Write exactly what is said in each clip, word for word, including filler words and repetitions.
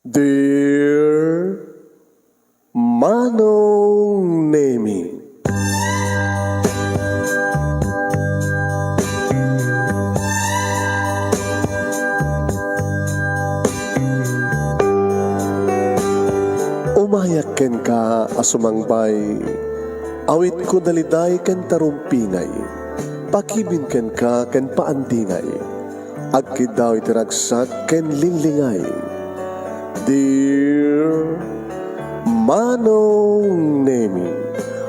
Dear Manong Nemi. Umayak kenka a sumangbay, awitko daliday ken tarumpingay, pakibin kenka ken paandingay. Agkiddaw iti ragsak ken linglingay. Dear Manong Nemi,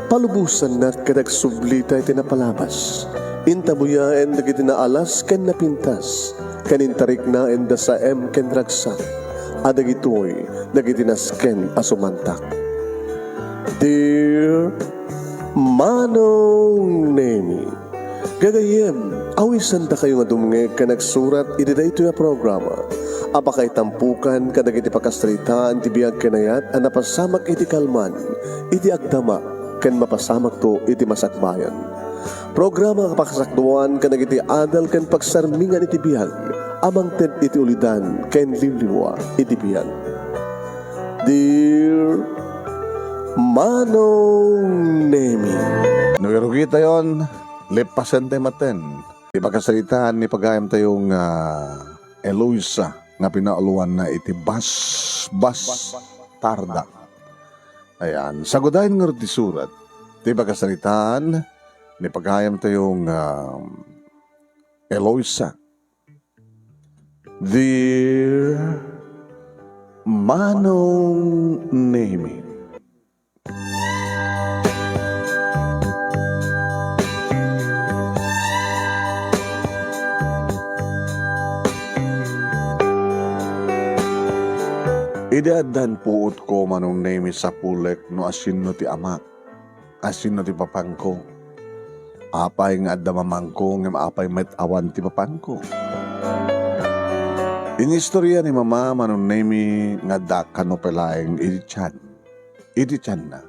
palubosannak ket agsublita iti napalabas. Intabuyaen dagiti naalas ken napintas, ken intariknaenda saem ken ragsak. A dagitoy dagiti nasken a sumantak. Dear Manong Nemi, gagayyem, awisandakayo nga dumngeg ken agsurat iti daytoy a programa a pakaitampokan kadagiti pakasaritaan ti biag ken ayat a napasamak iti kalman, iti agdama, ken mapasamakto iti masakbayan. Programa a pakasakduan kadagiti adal ken pagsarmingan iti biag a mangted iti ulidan ken liwliwa iti biag. Dear Manong Nemi. No irugitayon, leppasentayo maten ti pakasaritaan ni pagayamtayo nga Eloisa nga pinauluanna iti Bas, Bas Tarda. Ayan, sagudayen ngarud ti surat ti pakasaritaan ni pagayamtayo nga Eloisa. Dear Manong Nemi. Idi addan puotko, Manong Nemi, sapulek no asino ti amak. Asino ti papangko? Apay nga adda mamangko ngem apay met awan ti papangko? Inistorya ni Mama, Manong Nemi, nga adda kano pay laeng iti tian, iti tianna.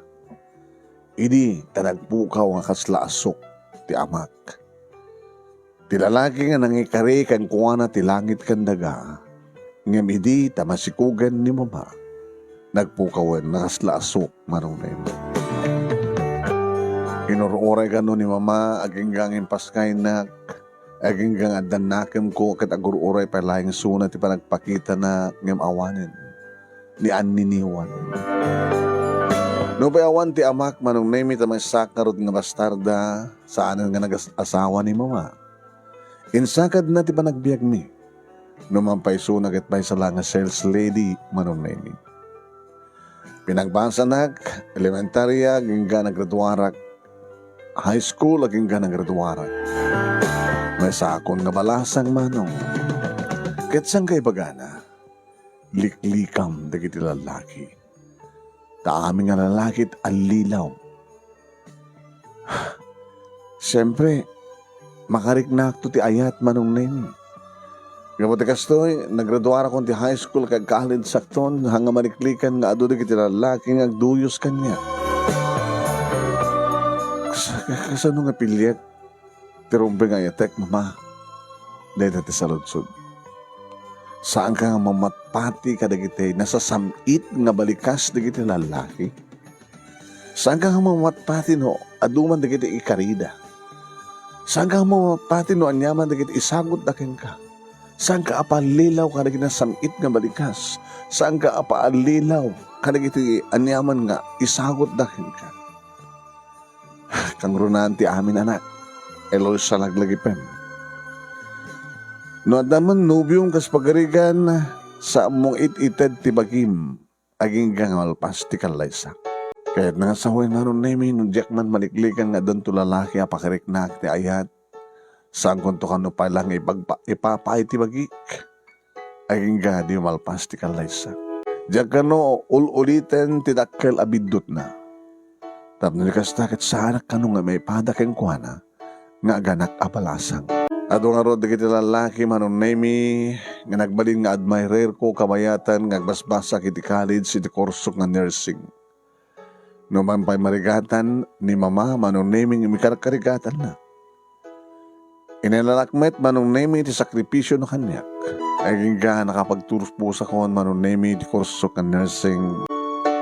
Idi ta nagpukaw nga kasla asuk ti amak. Ti lalaki nga nangikari kenkuana ti langit ken daga, ngem idi ta masikugen ni Mama, nagpukawen nga kasla asuk, Manong Nemi. Inur-uray kano ni Mama, agingga nga impasngaynak, agingga nga addan nakemko, ket agur-uray pay laeng isuna ti panagpakitana, ngem awanen ni anniniwan. Nupay awan ti amak, Manong Nemi, ta maysaak ngarud nga bastarda, saanen nga nagas-asawa ni Mama. Insakadna ti panagbiagmi. No manpaisuna ket maysa la nga sales lady, Manong Nemi. Pinagbasanak, elementarya, agingga nagraduarak. High school, agingga nagraduarak. Maysaakon nga balasang, Manong. Ket saan nga ibagana? Liklikam dagiti lalaki. Ta amin nga lalaki ti allilaw. Siempre, makariknakto ti ayat, Manong Nemi. Gapu ti kastoy, nagraduarakon ti high school ken college sakton, haan nga maliklikan nga adu dagiti lalaki nga agduyos kaniak. Kas-, kasano nga piliek ti rumbeng nga ayatek, Mama? Dayta ti saludsod. Saanka nga mamatpati kadagiti nasasam-it nga balikas dagiti lalaki? Saanka nga mamatpati no adu man dagiti ikarida? Saanka nga mamatpati no ania man dagiti isagutda kenka? Saanka a pallilaw kadagiti nasam-it nga balikas? Saanka a pallilaw kadagiti ania man nga isagutda kenka? Kangrunaan ti amin, anak. Eloisa, laglagipem. No adda man nobiom kas pagarigan, saanmo nga it-ited ti bagim, agingga nga malpas ti kallaysa. Kayatna nga sawen, Manong Nemi, no diak man maliklikan nga addanto lalaki a pakariknaak ti ayat, saankonto kano pay la nga ipagpa-, ipapaay ti bagik. Agingga di malpas ti kallaysa. Diak kano ul-uliten ti dakkel a biddutna. Tapno di kasta, ket saanak kano nga maipada kenkuana nga aganak a balasang. Adu ngarud dagiti lalaki, Manong Nemi, nga nagbalin nga admirerko kabayatan nga agbasbasak iti college iti kursok nga nursing. Numan pay marigatan ni Mama, Manong Nemi, nga mikarkarigatanna. Inilalaak met, Manong Nemy, ti sakripisio no kaniak. Agingga nakapagturpusakon, Manong Nemy, ti kurso ken nursing.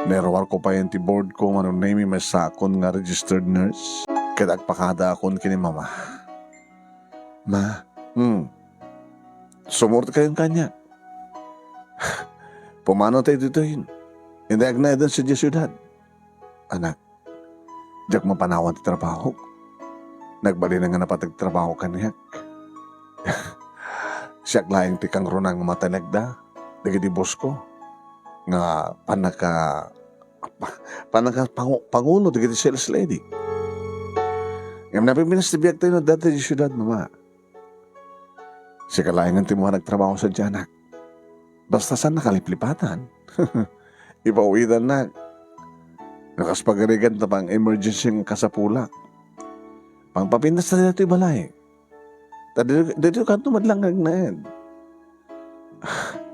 Nairuarko payen ti board ko, Manong Nemy, maysaakon nga registered nurse. Ket agpakadaakon ken ni Mama. Ma, hmm, sumurotkayon kaniak. Pumano tayo ditoy? Inday agnaedan sadiay siudad. Anak, diak mapanawan ti trabahok. Nagbalinen nga napatagtrabaho kaniak. Siak laeng ti kangrunaan nga matalekda dagiti boss ko nga pannaka-, pa-, pannakapangu-, pangulo dagiti sales lady. Ngem napimpinas ti biagtayo no adda tayo idiay siudad, Mama. Sika laengen ti managtrabaho sadiay, anak. Basta saan nakaliplipatan. Ipauwidannak. No kas pagarigan ta pang-emergency nga kasapulak. Pangpapintas ta ditoy balay. Ta di, di, di kanto met laeng nga agnaed.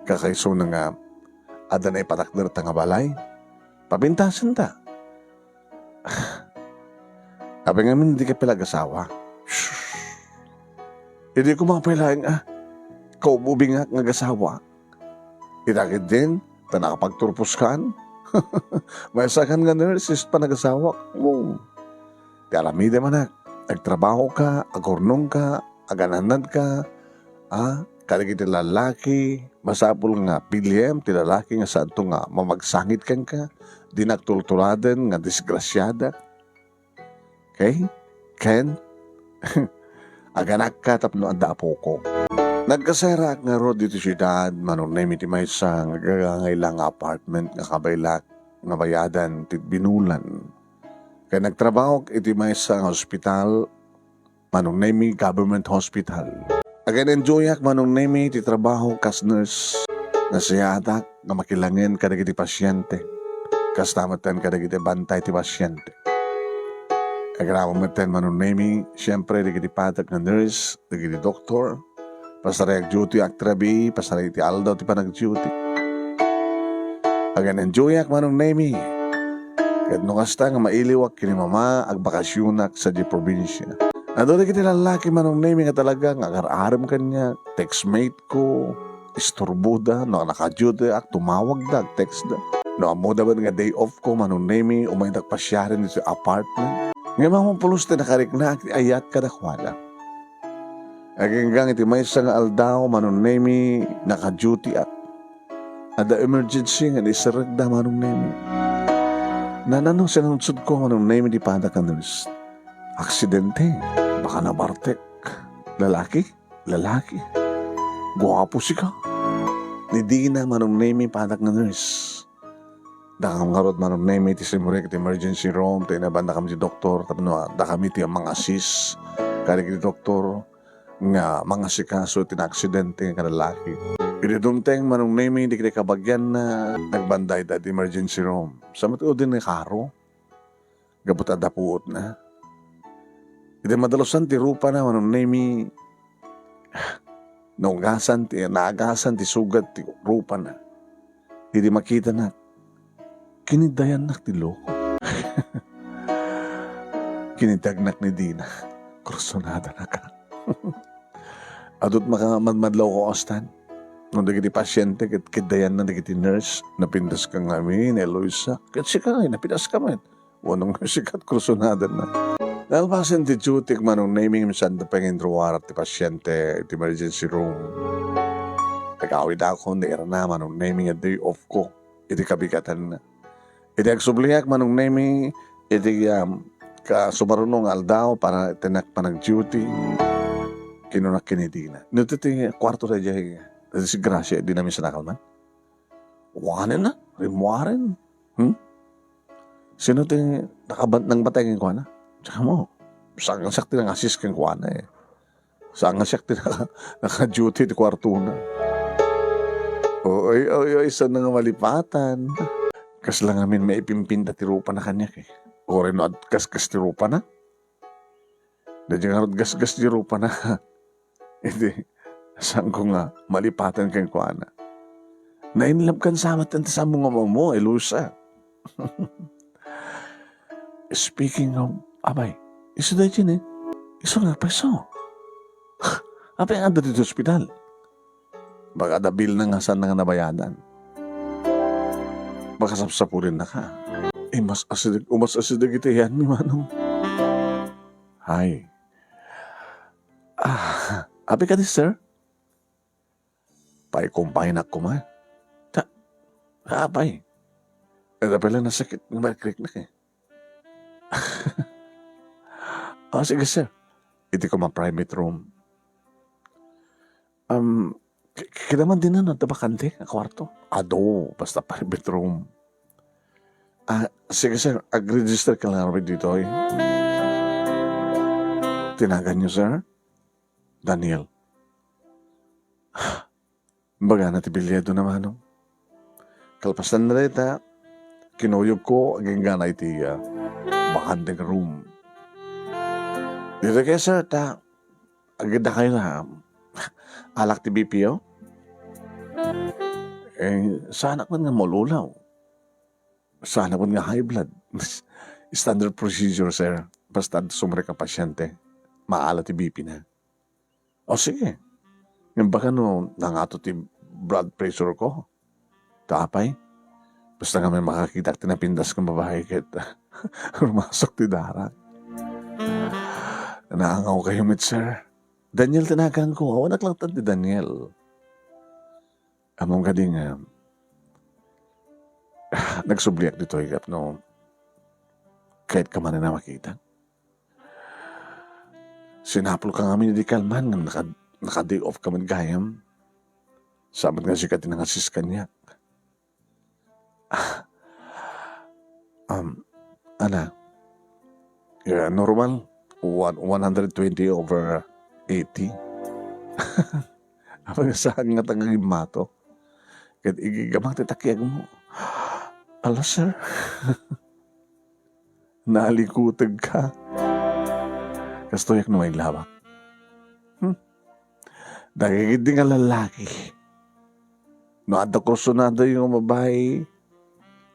Kakaisuna nga adda naipatakder ta nga balay. Papintasen ta. Apay ngamin dika pay la agasawa? Shh. Idi koma pay laeng a kaububingak nga agasawa. Ita ketdin, ta nakapagturposkan. Maysakan nga nurse, panagasawa. Ti aramidem, anak, agtrabahoka, agurnongka, aganannadka, a, kadagiti lalaki, masapul nga piliem ti lalaki nga saanto nga mamagsangit kenka, dinak tultuladen nga disgrasiada. Okay? Ken, aganakka tapno adda apoko. Nagkaseraak ngarud ditoy siudad, Manong Nemy, ti maysa nga agangayla nga apartment nga kabaelak nga bayadan ti binulan. Ken nagtrabahok iti maysa nga ospital, Manong Nemy, Government Hospital. Agen-enjoyak, Manong Nemy, ti trabaho kas nurse. Nasayaatak nga makilangen kadagiti pasiente. Kasta metten kadagiti bantay ti pasiente. Agraman metten, Manong Nemy, siempre, dagiti patek nga nurse, dagiti doktor. Pasaray agduty, agtrabi, pasaray iti aldaw ti panagduty. Agen-enjoyak, Manong Nemy. Ket no kasta nga mailiwak ken ni Mama, agbakasionak sadiay probinsia. Adu dagiti lallaki, Manong Nemy, nga talaga nga agar-arem kaniak, textmate ko, isturboda, no naka-duty ak, tumawagda, agtextda. No ammoda met nga day off ko, Manong Nemy, umaydak pasiaren ditoy apartment. Ngem awan pulos ti nakariknaak ti ayat kadakuada. Agingga iti maysa nga aldaw, Manong Nemy, naka-duty ak. Adda emergency nga naiserrekda, Manong Nemy. Nanano, sinaludsodko, Manong Nemy, ti padak a nurse. Aksidente, baka nabartek. Lalaki? Lalaki? Guapo sika? Ni Dina, Manong Nemy, padak nga nurse. Dakam ngarud, Manong Nemy, ti simrek iti emergency room, ta inabannakam ti doktor, tapno dakami ti mang-assist kadagiti doktor nga mangasikaso iti naaksidente nga lalaki. Idi dumteng, Manong Nemy, dagiti kabagianna, nagbandayda iti emergency room. Sa met udin ni Karo? Gapu ta adda puotna. Idi madalusan ti rupana, Manong Nemy, naugasan ti, naagasan ti sugat ti rupana. Idi makitanak, kiniddayannak ti loko. Kiniddagnak ni Dina. Kursunada na ka. Adut maka madmadlaw ko kastan. No dagiti pasiente ket kiddayanna dagiti nurse, napintas ka ngamin, Eloisa. Ket sika, napintas ka met. Wenno nga sikat kursunada na. Nalpasen ti duty, Manong Nemy, saan da pay nga inruarak ti pasiente iti emergency room. Agawidakon, nairna, Manong Nemy, nga day off ko iti kabigatanna. Iti agsubliak, Manong Nemy, iti, um, kasumaruno nga aldaw para iti nak panag-duty, kinunak ken ni Dina, "No ti, ti kuarto daydiay, disgrasia, dina misanakan man? Kuanen na, rimmuaren. Hmm? Sino ti nakaban-, nangbatay kenkuana?" "Tsaka mo, saan nga siak ti nang-assist kenkuana eh. Saan nga siak ti naka-, naka-duty ti kuartona." Oy, oy, oy, saan nga malipatan. Kasla ngamin maipimpinta ti rupana kaniak eh. Uray no aggasgas ti rupana. Daydiay ngarud gasgas ti rupana. Idi, saanko nga malipatan kenkuana. Na-inlove kan sa met, anta saanmo nga ammo, Eloisa. Speaking of, abay, isu daydiay ni. Isu nga, paiso. Apay nga adda ditoy ospital? Baka adda bill na nga saan na nga nabayadan. Baka sapsapulennaka. Eh, mas asideg, umas asideg iti ayanmi, manong. Hay. Ah, apay kadi, sir? Paikumpayanak koma. Ta, apay? Ita pay la nasakit nga maikriknak eh. Ah, sige, sir. Iti koma private room. Um, k-, kitaem man dinan no adda bakante a kuarto. Adu, basta private room. Ah, sige, sir. Ag-register ka lang ditoy. Tinaganyo, sir? Daniel. Bagana ti bilyedo na, manong. Kalpasan na dayta, kinuyogko agingga iti, ah, bakante nga room. Ditoy kay sir, ta, agidda kayo na, alak ti B P, oh. Eh, saanak man nga maululaw. Saanak man nga high blood. Standard procedure, sir. Basta sumrek a pasyente, maala ti B P na. O sige. Ngem baka no nangato ti blood pressure ko. Ta apay? Basta nga may makakitak ti napintas nga babae ket rumasok ti darak. Naangaw kayo met, sir. Daniel ti naganko. Awan aklantan ti Daniel. Ammom kadi nga, nagsubliak ditoy tapno kayat ka manen a makita. Sinapulka ngamin idi kalman ngem naka-, naka-day off ka met gayam. Sabit nga sika ti nangasis kaniak. Um, ana, yeah, normal, one, one hundred twenty over eighty. Apay nga saan nga tagagimmato? Ket igigamang ti takiagmo. Ala, sir. Nalikutegka. Kastoyak no mailabak. Hmm. Dagiti nga lalaki. No adda kursunadayo nga babae,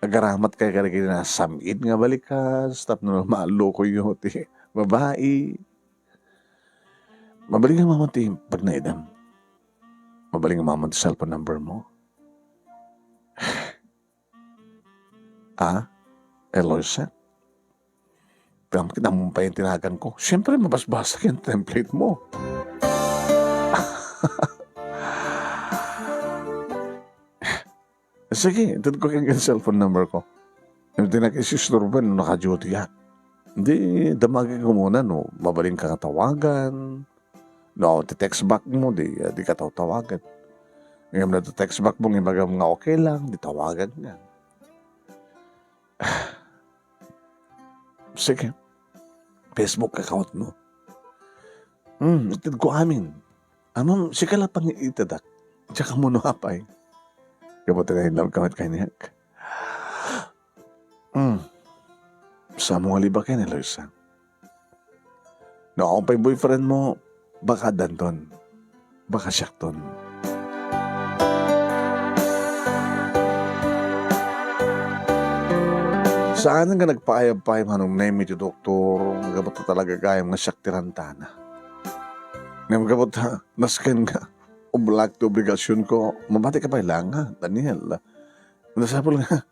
agaramat kay kadagiti nasam-it nga balikas, tapno malukoyo ti babae. Mabalin nga mamon ti pagnaedam. Mabalin nga mamon ti cellphone number mo. Ah, Eloisa? Pam-, kinamon pa yung tinagan ko. Siyempre, mabasbasa yung template mo. Sige, itad ko yung cellphone number ko. Yung tinag-isisturban, naka-duty ka. Hindi, damagin ko muna, no? Mabaling ka nga tawagan. No, ti text back mo, di, di ka tawtawagan. Ngem no ti text back mo, ngem agam nga okay lang, di tawagan nga. Sige. Facebook account mo. Hmm, itid ko amin. Amam, sika la pangitadak. Diak ammo no apay. Gapu ta nainlove ka met kaniak. Hmm. Saan mo nga libaken, Eloisa? No, awan pay boyfriend mo, baka addanton. Baka siakton. Saan nga nagpaayab pay Manong Nemi ti doktor, gapu ta talaga gayam nga siak ti rantana. Ngem gapu ta, nasken nga, oblak ti obligasyonko, mabati ka pay laeng, Daniel. Masapul nga,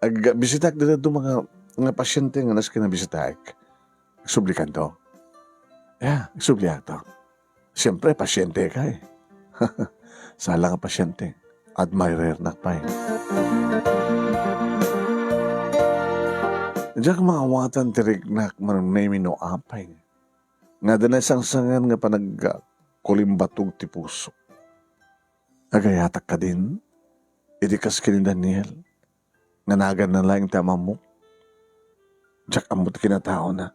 agbisitaak dayta dadduma nga, nga pasyente nga nasken a bisitaek. Agsublikanto. Ya, agsubliakto. Siyempre, pasyente ka eh. Saan la nga pasyente. Admirernak pay. Diak maawatan ti riknak Manong Nemi no apay. Nga adda naisangsangan nga panagkulimbatog ti puso. Agayatak kadin, idi kas ken ni Daniel, nga naganna laeng ti amammo. Diak ammo ti kinataona.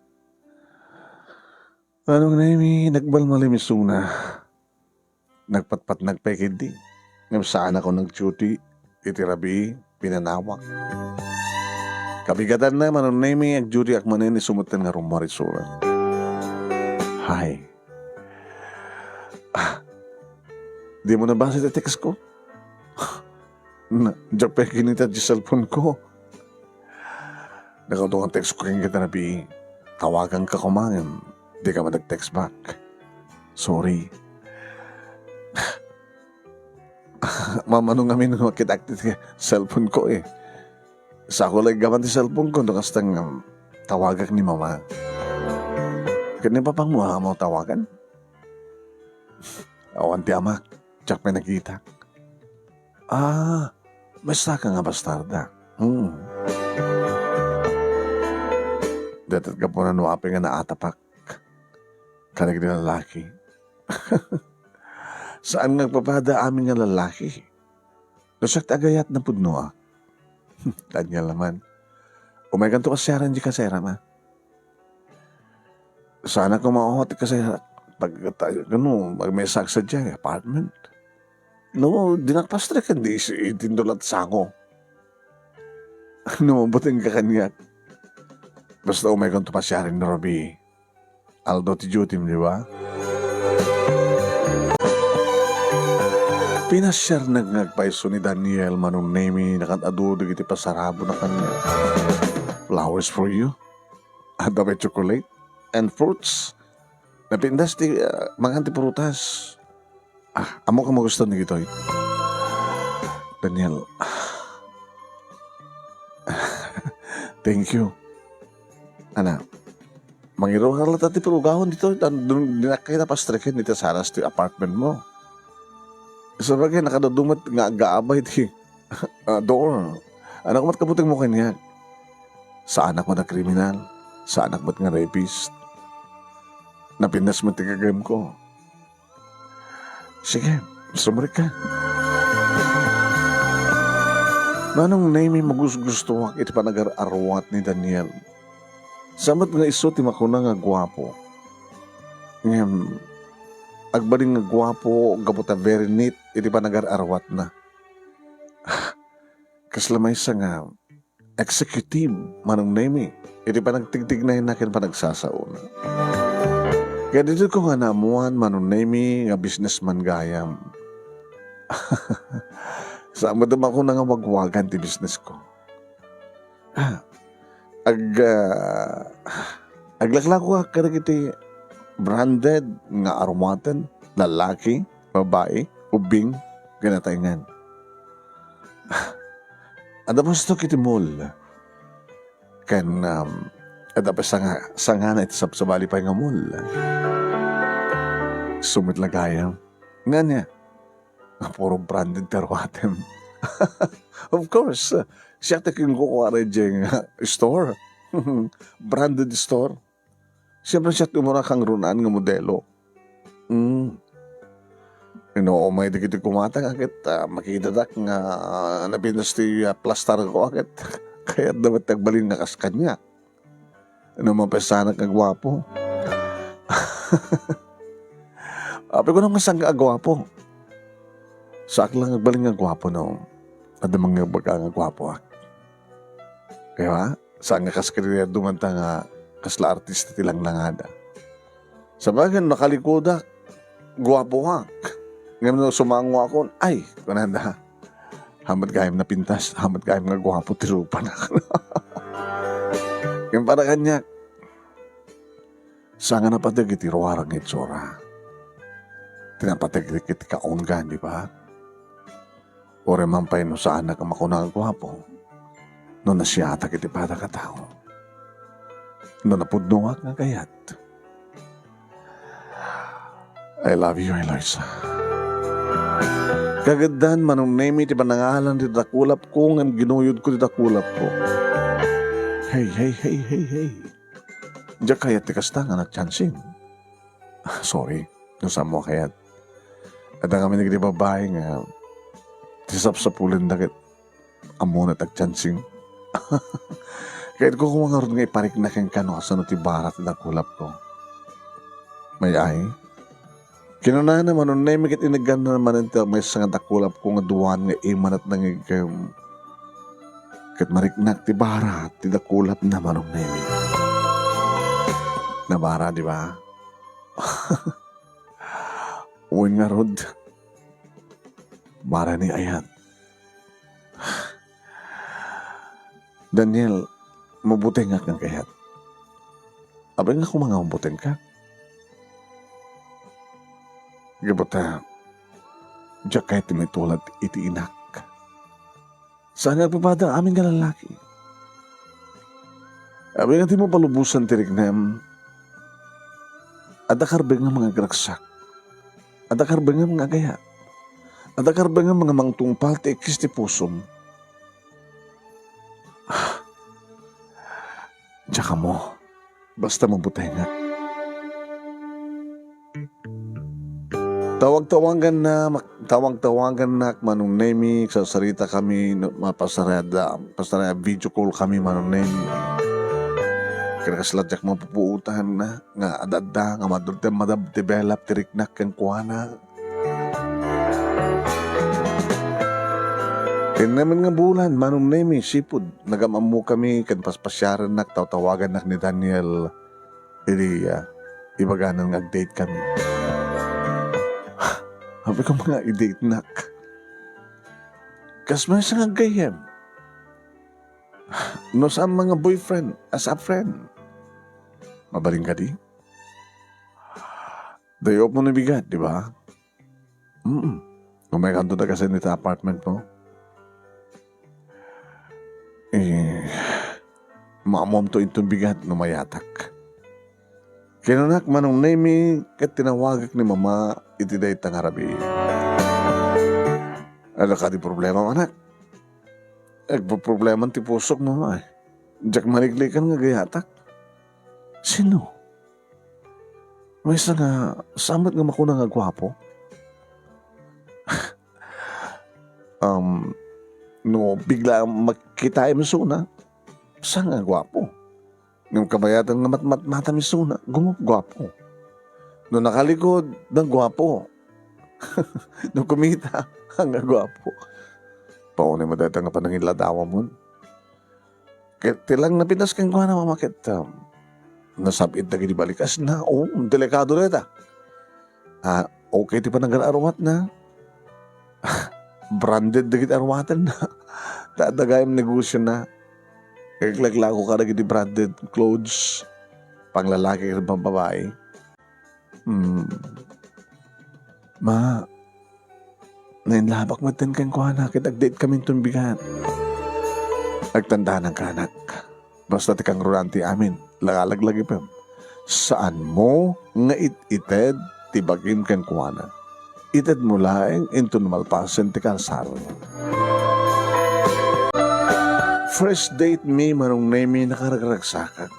Manong Nemi, nagbalmalim isuna. Nagpatpatnag pay ketdi. Ngem saanakon nag-duty iti rabii, pinanawak. Kabigatanna, Manong Nemi, ag-duty ak manen isu metten nga rummuar isuna. Hay. Ah, di mo nabasa ti text ko? Na, diak pay kinita ti cellphone ko. Nakaudong ang text ko kenka ita rabii. Tawaganka koma ngem dika met nag-text back. Sorry. Mamano ngamin no makitak ti cellphone ko eh. Sako la iggaman ti cellphone ko no kasta nga tawagak ni mama. Ket ni papangmo a mo tawagan? Awan ti amak, diak pay nakita. Ah, maysa ka nga bastarda. Hmm. Dayta gapuna no apay nga naatapak kadagiti lalaki. Saan nga agpapada amin nga lalaki. No siak ti agayat, napudnoak. Daniel naman. Umaykanto a siaran di kaseram, a. Saanak nga maawat ti kaseram. Pag, ta-, ano, pag may saksa di apartment. No, dinak pastreken di isi, itindulat sango. Ano, mabuting ka kaniak. Basta umaykanto pasiaran ni Robbie. Aldo ti duty, di ba? Pinasiarna nga agpayso ni Daniel, Manong Nemi, nakan-adu dagiti pasarabona kaniak. Flowers for you. Adda pay chocolate and fruits. Napintas ti, ah, mangan ti prutas. Ah, ammok a magustuan dagitoy. Daniel. Thank you. Ana, mangiruar la ta ti purugahon ditoy, tan dun, dinak kayat pastreken dita saras ti apartment mo. Sabagay, nakadadu met nga aggaabay ti, ah, door. Anak met kabuteng mo kaniak. Saanak met a kriminal. Saanak met nga rapist. Napintas met ti gagem ko. Sige, sumrekka. Manong Nemi, magusgustoak iti panagar-arwat ni Daniel. Sa met nga isu ti makuna nga guapo. Ngem, agbalin nga guapo gapu ta very neat iti panagar-arwatna. Kasla maysa nga executive, Manong Nemi, iti panagtigtignayna ken panagsasaona. Kaya dito ko nga naammuan, Manong Nemi, nga businessman gayam. Sa met makuna nga wagwagan ti business ko. Ah, ag-, ah, aglaklako kadagiti branded nga arwaten, lalaki, babai, ubing, ken ataengen. Adda basto iti mall. Ken, um, adda pay sanga-, sangana iti sabsabali pay nga mall. Isu met la gayam. Ngania, nga puro branded ti arwatem. Of course, siak ti kinkukuara idiay nga store. Branded store. Siyempre, siak ti umuna kangrunaan nga modelo. Mm. Inuumay dagiti kumata nga ket, ah, makitadak nga, ah, napintas ti, ah, plastar ko, ah, ket kayatda met ti agbalin nga kas kaniak. Ano man pay saanak nga guapo? Apay ko naman saan nga aguapo? Saak lang agbalin nga guapo no adda mangbaga nga guapoak. Di ba? Saan nga kas kadi adu man ta nga kasla artista ti langlangada. Sabagay, nakalikudak, guapoak. Ngem no sumangoakon, ay, kunada, hamat gayam napintas, hamat gayam nga guapo ti rupana. Ngem para kaniak, saan nga napateg iti ruara nga itsura. Ti napateg iti kaunggan, di ba? Uray man pay no saanak a makuna nga guapo, no nasiatak iti padagataw, no napudnoak nga kayat. I love you, Eloisa. Kagiddan, Manong Nemi, ti panangalan ti dakulapko ngem ginuyodko ti dakulapko. Hey, hey, hey, hey, hey. Diak kayat ti kasta nga nagchancing. Ah, sorry, no saan mo kayat. Adda ngamin dagiti babai nga ti sapsapulenda ket ammona ti agchancing. Kayatko koma ngarud nga iparikna kenka no kasano ti bara ti dakulapko. May ay? Kinunana, Manong Nemi, ket inigganna manen ti maysa nga dakulapko nga duan nga imanat nangigkem. Ket mariknak ti bara ti dakulapna, Manong Nemi. Nabara, di ba? Wen ngarud, bara ni ayat. Daniel, mabutengak nga kayat. Apay nga koma nga mabutengka? Gapu ta, Diak kayat ti maitulad iti inak. Saan nga agpapada amin nga lallaki. Apay nga dimo palubosan ti riknam? Adda karbengam nga agragsak. Adda karbengam nga agayat. Adda karbengam nga mangtungpal ti ikkis ti pusom. Diak ammo. Basta mabutengak. Tawag-tawaganna, tawag-tawagannak, Manong Nemi, sarsarita kami, no, mapasarada, pasarada, video call kami, Manong Nemi. Kaya kasla diak mapupuotan na, nga adda, nga madul-, madab-, develop ti riknak kenkuana. Ken ngamin nga bulan, Manong Nemi, sipud, nagam-ammo kami, ken paspasiarennak, tawtawagannak ni Daniel. Idi, ah, ibagana nga ag-date kami. Apay ko nga i-date nak. Kas maysa nga aggayyem. No saan man nga boyfriend, as a friend. Mabalin kadi? Day off mo ni bigat, di ba? Mm. Umaykanto ta kasin ita apartment mo. Eh, maammoamto inton bigat no mayatak. Kinanak, Manong Nemi, ket tinawagak ni Mama iti dayta nga rabii. Adda kadi problema, anak? Agproblema ti pusok, Mama, eh. Diak maliklikan nga agayatak. Sino? Maysa nga, saan met nga makuna nga guapo? Um, no bigla makitaem isuna, saan nga guapo? Ngem kabayatan nga matmatmatam isuna, gumu-, guapo. No nakalikod, nagguapo. No kumita, nga guapo. Paunay mo dayta nga pananginladawamon. Ket ti lang napinas kenkuana, Mama, ket, um, nasab-it dagiti balikasna. Oh, delikado dayta. Ah, okay ti panagar-aruatna. Branded dagiti aruatenna. Ta adda gayam negosiona. Naglaglako kadagiti branded clothes. Panglalaki ken pambabayi. Hmm. Ma, nainlabak metten kenkuana ket ag-date kami inton bigat. Agtandananka, anak. Basta ti kangrunaan ti amin, laglaglagipem. Saanmo nga it-ited ti bagim kenkuana. Itedmo laeng inton malpasen ti kalsada. First date mi, Manong Nemi, nakaragragsakak.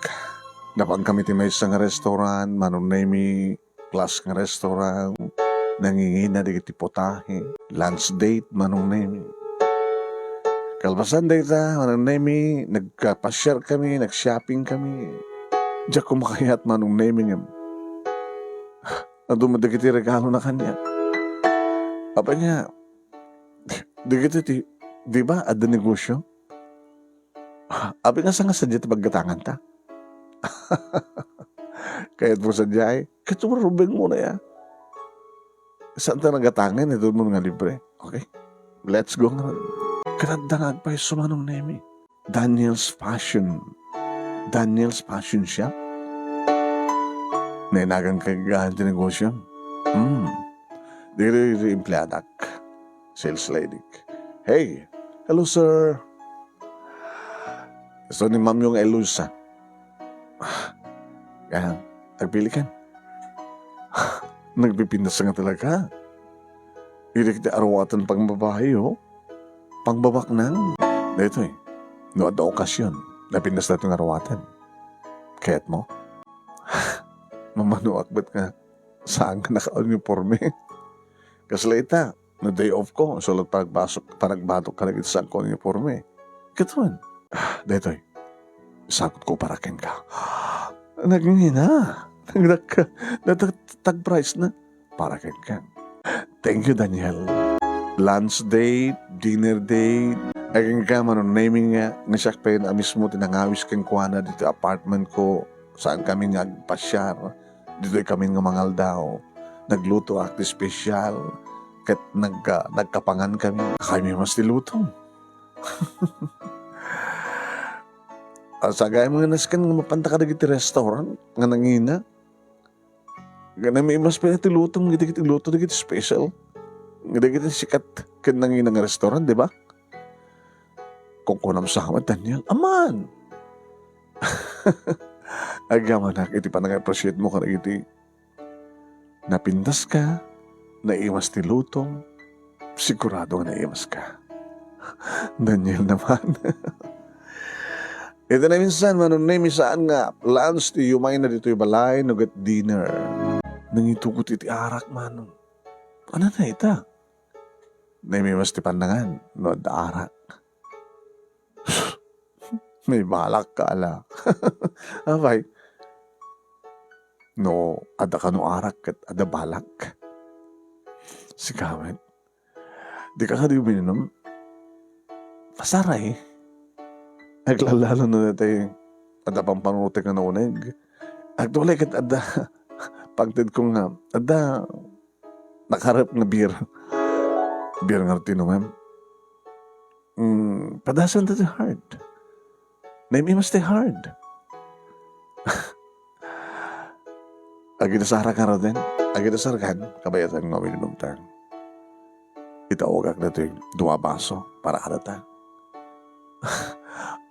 Napan kami ti maysa nga restaurant, Manong Nemi, class nga restaurant, nangingina dagiti putahe, lunch date, Manong Nemi. Kalpasan dayta, Manong Nemi, nagpasiar kami, nag-shopping kami. Diak koma kayat, Manong Nemi, ngem adu met dagiti regalona kaniak. Apay nga, dagiti ti, di ba, adda negosio? Apay nga saan nga sadiay ti paggatanganta? Kayatmo sadiay? Ket rumbeng mo na ya. Saanta nga gatangen, itedmo nga libre. Okay? Let's go nga. Ket adda nga agpayso, Manong Nemi. Daniel's Fashion. Daniel's Fashion Shop? Nainagan kay gahan ti negosyo? Hmm. Diri, diri empleadak. Sales lady. Hey! Hello, sir. Isu ni Ma'am yung Eloisa. Kaya, agpili ka. Nagpipintas nga talaga. Irik ti aruatan pangbabae, oh. Pangbabaknang. Daytoy, no adda okasyon, napintas daytoy nga aruatan. Kayatmo? Mamanuak met nga saan nga naka-uniforme. Kasla ita, no day off ko, isu la ti panagbasok, panagbatok kadagiti saanko uniforme. Ket wen, ah, daytoy, saguko para kenka. Nagngina. Nagdak-, nagdak-, tag price na. Para kenka. Thank you, Daniel. Lunch date, dinner date. Ay, kenka, Manong Nemi nga, nga siak pay a mismo ti nangawis kenkuana ditoy apartment ko. Saan kami nga agpasiar. Ditoy kami nga mangaldaw. Nagluto ak ti special. Ket nagka-, nagkapangan kami. Kami mas ti luto. Asagay mo nga nasken nga mapanta kadagiti restaurant nga nangina. Nga namimas pay ti lutom, dagiti luto, dagiti special. nga dagiti sikat ken nangina nga restaurant, di ba? Kunkunam sa met, Daniel, aman! Agyamanak iti panang-appreciate mo kadagiti napintaska, naimas ti lutom, sigurado nga naimaska. Daniel naman. Iti naminsan, Manong Nemi, saan nga lunch ti yumayna ditoy balay no ket dinner. Nangitugot iti arak, Manong. Ano na ita? Naimas ti pannangan no adda arak. May balak ka, ala. Apay, no adda kano arak ket adda balak. Sika met, di ka kadi uminom? Pasaray. Aglalalo no daytoy adda pampanunotek nga nauneg. Agtulay ket adda pagtedko nga adda nakarep nga beer. Beer nga tinumem. Mm, padasan ti hard. Naimas ti hard. Agidasar ka ra din. Agidasar kan, kabayatan nga uminumta. Itawagak datoy dua baso para kadata.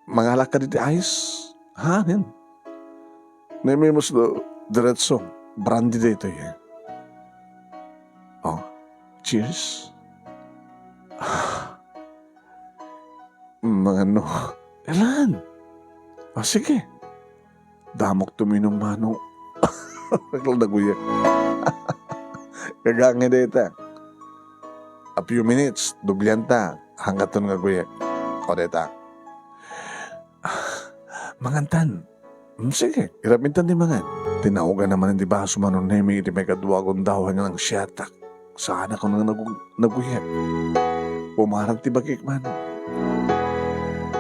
Mangalak ka diti ice? Hanin? Naimas do, diretso. Brandy daytoy, eh. Oh, cheers. Mangano? Elan. Ah, sige. Damok tuminum, Manong. Nagla naguyak. Kagangay dayta. A few minutes, dublianta. Hanggaton nga guyak. O dayta. Mangantan. Mm, sige, irapintan ti mangan. Tinaugan na manen ti baso, Manong Nemi, iti maikadua a gundaway nga nangsiatak. Saanak nga nagu-, naguyak. Pumaran ti bagik, Manong.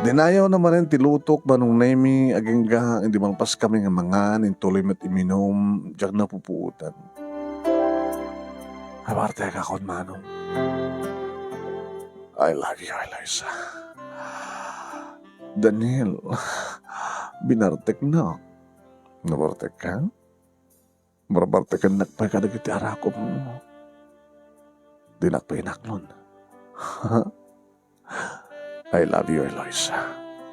Dinayaw na manen ti lutok, Manong Nemi, agingga, idi malpas kami nga mangan, intuloy met iminum, diak napupuotan. Aparte, agakon, Manong. I love you, Eloisa. Daniel, binarteknak. Nabartekka? Barbartekennak pay kadagiti arakupmo. Dinak pay inaklon. I love you, Eloisa.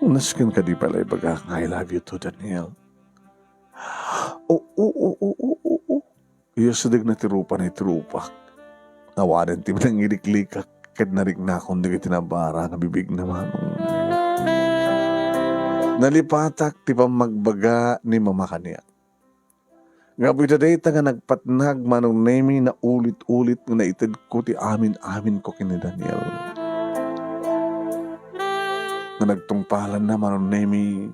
Nasken kadi pay la ibaga nga I love you too, Daniel. Oo, oo, oo, oo, oo. Iyasidegna ti rupana iti rupak. Awanen ti nangiliklikak ket nariknakon dagiti nabara nga bibigna, Manong. Nalipatak ti pammagbaga ni Mama kaniak. Nga ita dayta nga nagpatnag, Manong Nemi, naulit-ulit nga naitedko ti amin-aminko ken ni Daniel. Nga nagtungpalanna, Manong Nemi,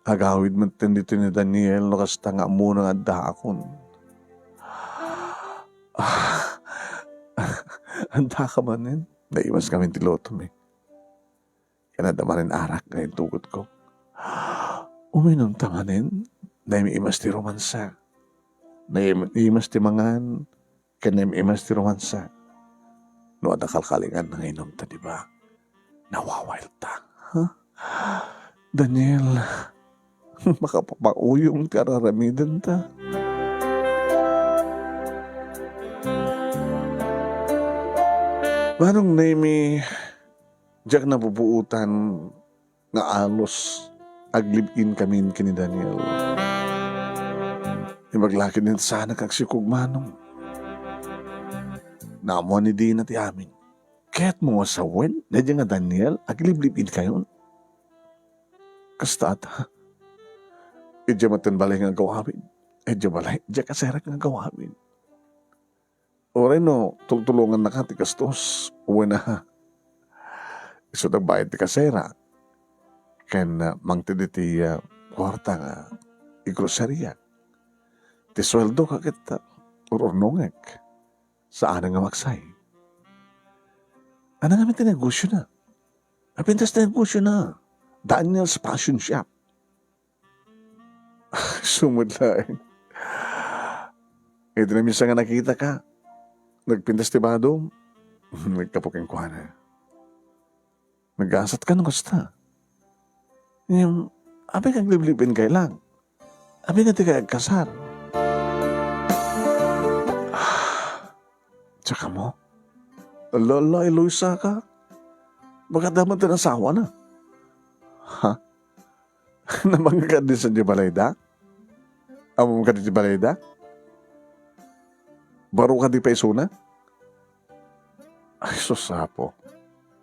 agawid metten ditoy ni Daniel no kasta nga ammona nga addaakon. Ah, addaka manen? Naimas kami ti lutom, eh. Ken adda manen arak nga intugotko. Uminumta manen, naim-imas ti romansa. Naim-imas ti mangan, ken naim-imas ti romansa. No adda kalkalingan nga inumta, di ba? Nawawildta. Ha? Daniel, makapapauyong ti ar-aramidenta. Manong Nemi, diak napupuotan nga alus aglive-in kamin ken ni Daniel. Imbag la ket ni saanak agsikog, Manong. Naammoan ni Dina ti amin. Kayatmo nga sawen daydiay nga Daniel, aglive-live-in kayon? Kasta ata. Idiay metten balay nga agawawid. Idiay balay, idiay kaserak nga agawawid. Uray no, tultulongannaka ti gastos. Wen a, isu ti agbayad ti kasera. Ken, ah, mangted iti, ah, kuarta nga igroseriak. Ti sueldoka ket, ah, ur-urnongek. Saan nga maksay. Ano nga ti negosyo na? Napintas ti negosyo na. Daniel's Fashion Shop. Sumud laeng. Iti naminsan nga nakitaka, nagpintas ti badom, naggapu kenkuana. Nagasat ka no kasta. Ngem, apay nga aglive-live-in kayo lang? Apay nga di kayo agkasar? Tsaka mo? Ala, ala, Eloisa ka? Baga damag ti asawana. Ha? Namangka di sa di balayda? Amom ka di balayda? Baro ka di paisuna? Ay, sus, Apo.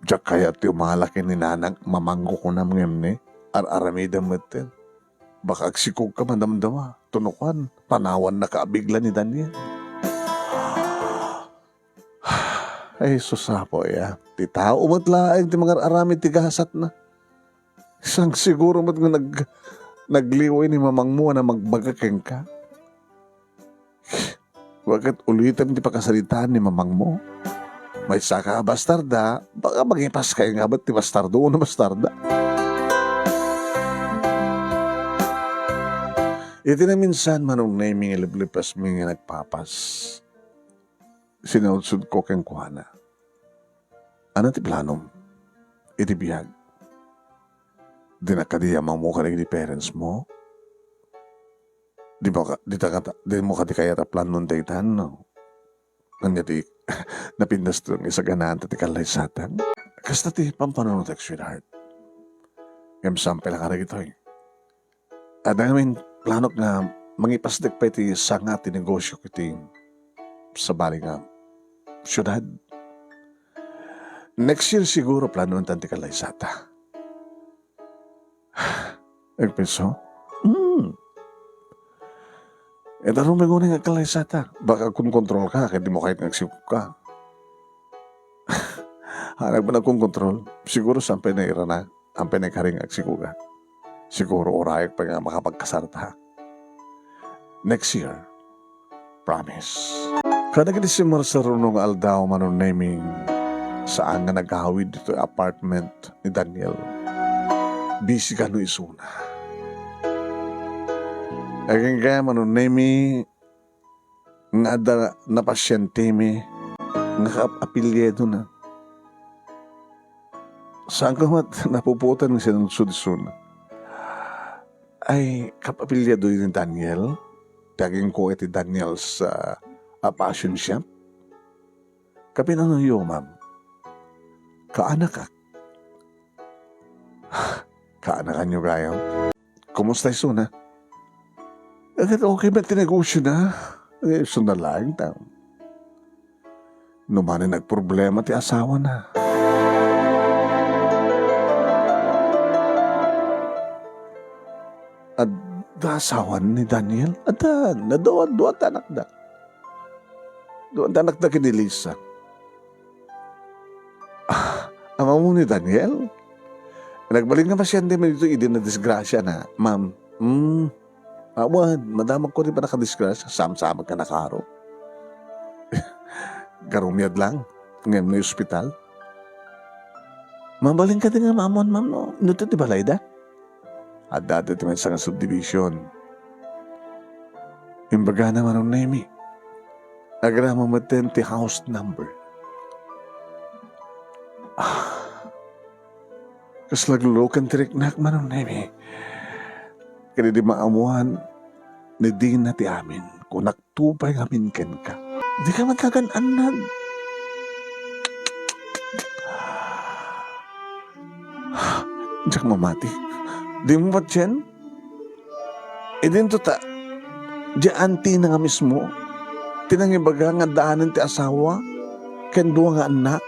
Diak kayat ti umala ken ni nanang mamangko kunam ngem ni ar-aramidem metten. Baka agsikog ka madamdama. Tunukan, panawan na kaabigla ni Daniel. Ay, sus, Apo, ya. Ti tao met laeng ti mangar-aramid ti gasatna. Sang siguro met nga nag-, nagliway ni mamangmo a magbaga kenka. Baket ulitem ti pakasaritaan ni mamangmo. Maysa ka a bastarda, baka mangipas ka nga met ti bastardo wenno bastarda. Iti naminsan, Manong Nemy, nga liplipesmi nga nagpapas, sinaudsodko kenkuana, "Ania ti planom iti biag? Dinak kadi ammoan kadagiti parents mo? Di mo ka, di ta kata-, di mo kadi kayat a planon daytan, no? Ania ti napintas ti isaganaanta ti kallaysatan?" Kasta ti pampanunotek, sweetheart. Ngem saan pay la kadagitoy. Adda ngamin planok nga mangipasdek pay ti sanga ti negosio iti sabali nga siudad. Next year siguro planoentan ti kallaysata. Agpayso? Hmm. Ita rumigo nga kallaysata. Baka kun kontrol ka, kaya di mo kahit nga agsikog ka. Hanag mo na kun kontrol. Siguro sampay na irana. Ampay na ikaring agsikuga. Siguro urayek pa nga makapagkasarta. Next year. Promise. Kadagiti simmarsaruno nga aldaw, Manong Nemy, saan nga nagawid ditoy apartment ni Daniel. Busy kano isuna. Agingga, Manong Nemy, nga adda napasientemi nga kaap-apelyido na. Saan ko met napuputan nga sinudsod isuna. Ay, kaap-apelyido ni Daniel? Ti agingko iti Daniel's, ah, a fashion shop? Kapinunoyo, ma'am? Kaanakak. Kaanakanyo gayam? Kumusta isuna? Ket okay met ti negosio na. Eh, isuna laeng ta. No manen nagproblema ti asawa na. Adda asawa ni Daniel? Adda, na dua, dua ti anakda. Dua ti anakda ken ni Lisa. Ah, amamo ni Daniel? Nagbalin nga pasiente mi dito idi nadisgrasya na, ma'am. Hmm. Awan, madamag ko ti panakadisgrasya, samsamag ka na karo. Garumiad lang, ngem ni ospital. Mabalin ka di nga maamuan, ma'am, no? No, ti balay da? Adda ti maysa nga subdivision. Imbagana, Manong Nemy. Agraman metten ti house number. Ah, kasla aglulukan ti riknak, Manong Nemy. Ket idi maamuan, ni Dina ti amin, kunak tupay ngamin kenka. Dika met nagan-annad. Diak mamati. Dimo patien? Idinto ta, di antina nga mismo, ti nangibaga nga addaanen ti asawa, ken dua nga annak.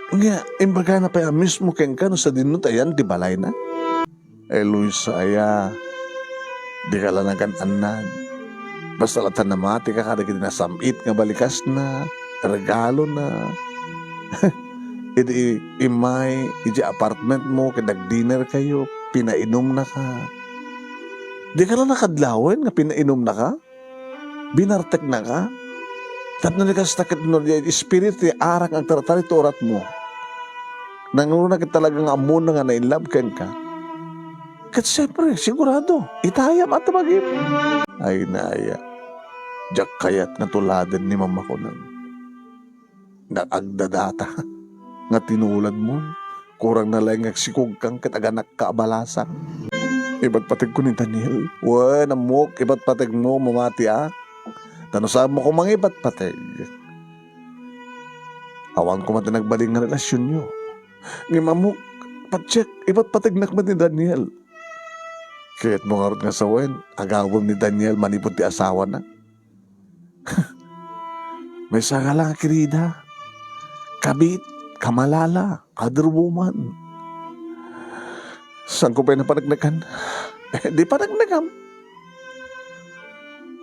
Nga, imbagana pay a mismo kenka no sadino ta yan ti balayna. Ay, Luisa, aya, dika la nagan-annad. Basta latta namati ka kadagiti nasam-it nga balikasna, regalona. Idi immay iti apartment mo ket nag-dinner kayo, pinainumnaka. Dika la nakadlawen nga pinainumnaka? Binarteknaka? Tapno di kasta ket no di espiritu ti arak nga agtartarit ti uratmo. Nangruna ket talaga nga ammona nga na-in love kenka. Ket siempre, sigurado, itayam a tabagim. Ay, naya. Diak kayat nga tuladen ni mama ko nang nagagdadata nga tinuladmo. Kurang na laeng nga agsikogkan ket aganakka a balasang. Ipatpategko ni Daniel. Wen, ammok, ipatpategmo, mamatiak. Ta no saanmo ko mangipatpateg, Awan koma ti nagbalin nga relasionyo. Ngem ammok, patiek, ipatpategnak met ni Daniel. Kayatmo ngarud nga sawen, agawem ni Daniel manipud ti asawana. Maysa nga lang a kirida. Kabit, kamalala, other woman. Saanko pay napaneknekan? Eh, di paneknekam.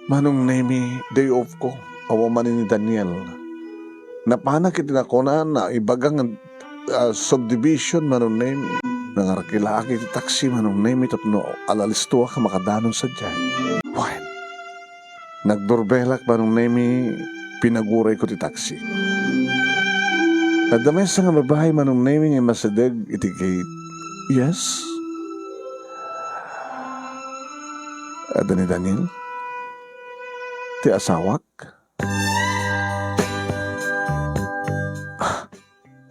Manong Nemi, day off ko. Awan man ni Daniel. Napanak iti nakuana, naibaga nga, ah, subdivision, Manong Nemi. Nangarkilaak iti taksi, Manong Nemi, tapno alalistoak a makadanon sadiay. Wen, nagdurbelak, Manong Nemi, pinagurayko ti taksi. Adda maysa nga babai, Manong Nemi, nga immasideg iti gate. Yes? Adda ni Daniel? Ti asawak?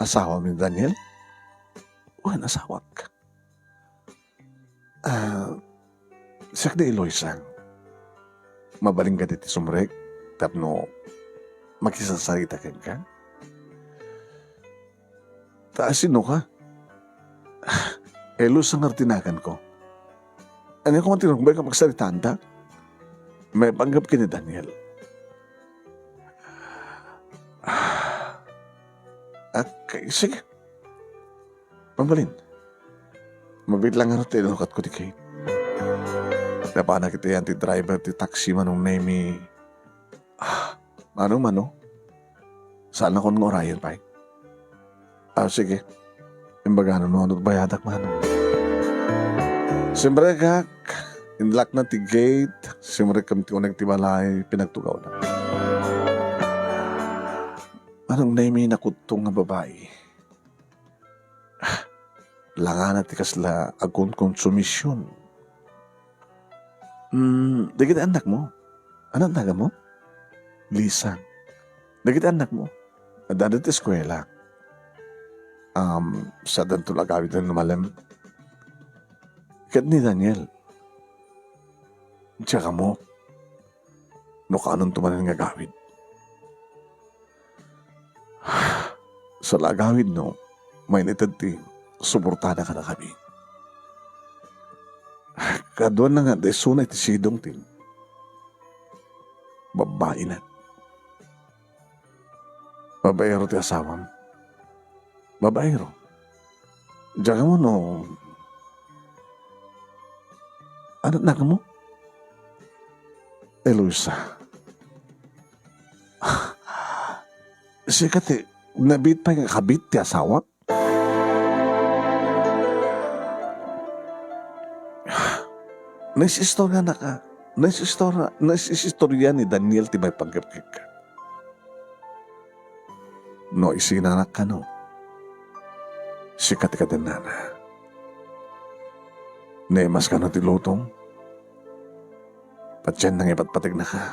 Asawam ni Daniel? Wen, asawak. Ah, siak ni Eloisa. Mabalinka ditoy sumrek tapno makisarsarita kenka? Ta asinoka? Eloisa ngarud ti naganko. Ania koma ti rumbeng a pagsaritaanta? Maipanggep ken ni Daniel. Ah, kay, sige. Mabalin. Mabiit lang ngarud ti inukatko ti gate. Napanak iti ayan ti driver ti taksi, Manong Nemi. Ah, Manong, Manong. Saannakon nga urayen pay. Ah, sige. Imbagano no ano't bayadak, Manong. Simrekak, inlockna ti gate, simrek ken ti uneg ti balay, pinagtugawna. Manong Nemi, nakudto nga babai. Langana ti kasla agkonkonsumision. Hmm, dagiti annakmo? Ania ti naganmo? Lisan. Dagiti annakmo? Adda ti eskuela. Um, saadanto la agawiden no malem. Ket ni Daniel, diak ammo no kaanonto manen nga agawid. Sa la agawid no, mainited ti suportana kadakami. Kaduana nga adda isuna iti sidong ti babbaina. Babaero ti asawam. Babaero. Diak ammo no ania ti naganmo? Eloisa. Sika ti nabiit pay nga kabit ti asawak? Naisistorianaka. Naisistora-, naisistorian ni Daniel ti maipanggep kenka. No isinanak kano, sika ti kadennana. Naimas kano ti lutong, patienna nga ipatpategnaka.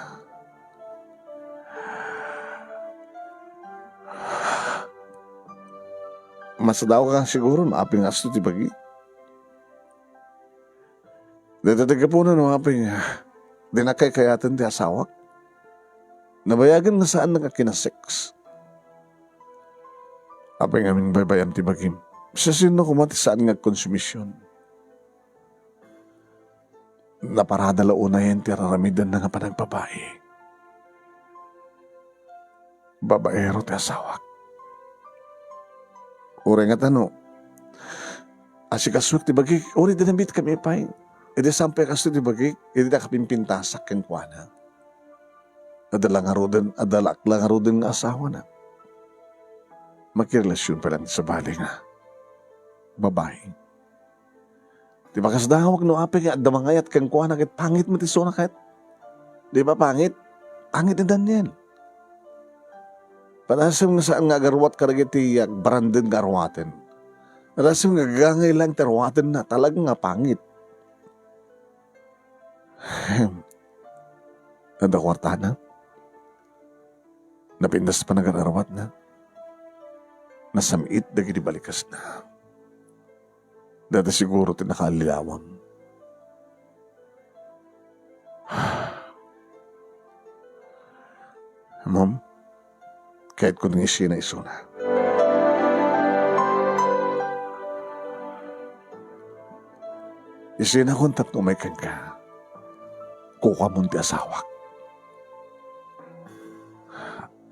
Masadaoka siguro no apay nga asto ti bagi. Dayta ti gapuna no apay nga dinak kaykayaten ti asawak. Nabayagen nga saannak a kinasex. Apay ngamin baybay-am ti bagim? Siasino koma ti saan nga agkonsumision? Naparada la unayen ti ar-aramidenna nga panagbabai. Babaero ti asawak. Uray ngata no asikasuek ti bagik, uray di nabiit kami pay. Idi saanpay a kastoy ti bagik, idi nakapimpintasak kenkuana. Adda la ngaruden, adda la, la ngaruden nga asawana. Makirelasion pay laeng ti sabali nga babai. Ti pakasdawak no apay nga adda mangayat kenkuana ket pangit met isuna ket. Di ba pangit? Pangit ni Daniel. Padasem nga saan nga agaruat kadagiti agbranded nga aruaten. Padasem nga gagangay laeng ti aruatenna, talaga nga pangit. Ahem. Adda kuartana? Napintas pay nga agar-aruatna. Nasam-it dagiti balikesna. Dayta siguro ti nakaallilawan. Mom, kayatko nga isina isuna. Isinakon tapno umay kenka. Kukamon ti asawak.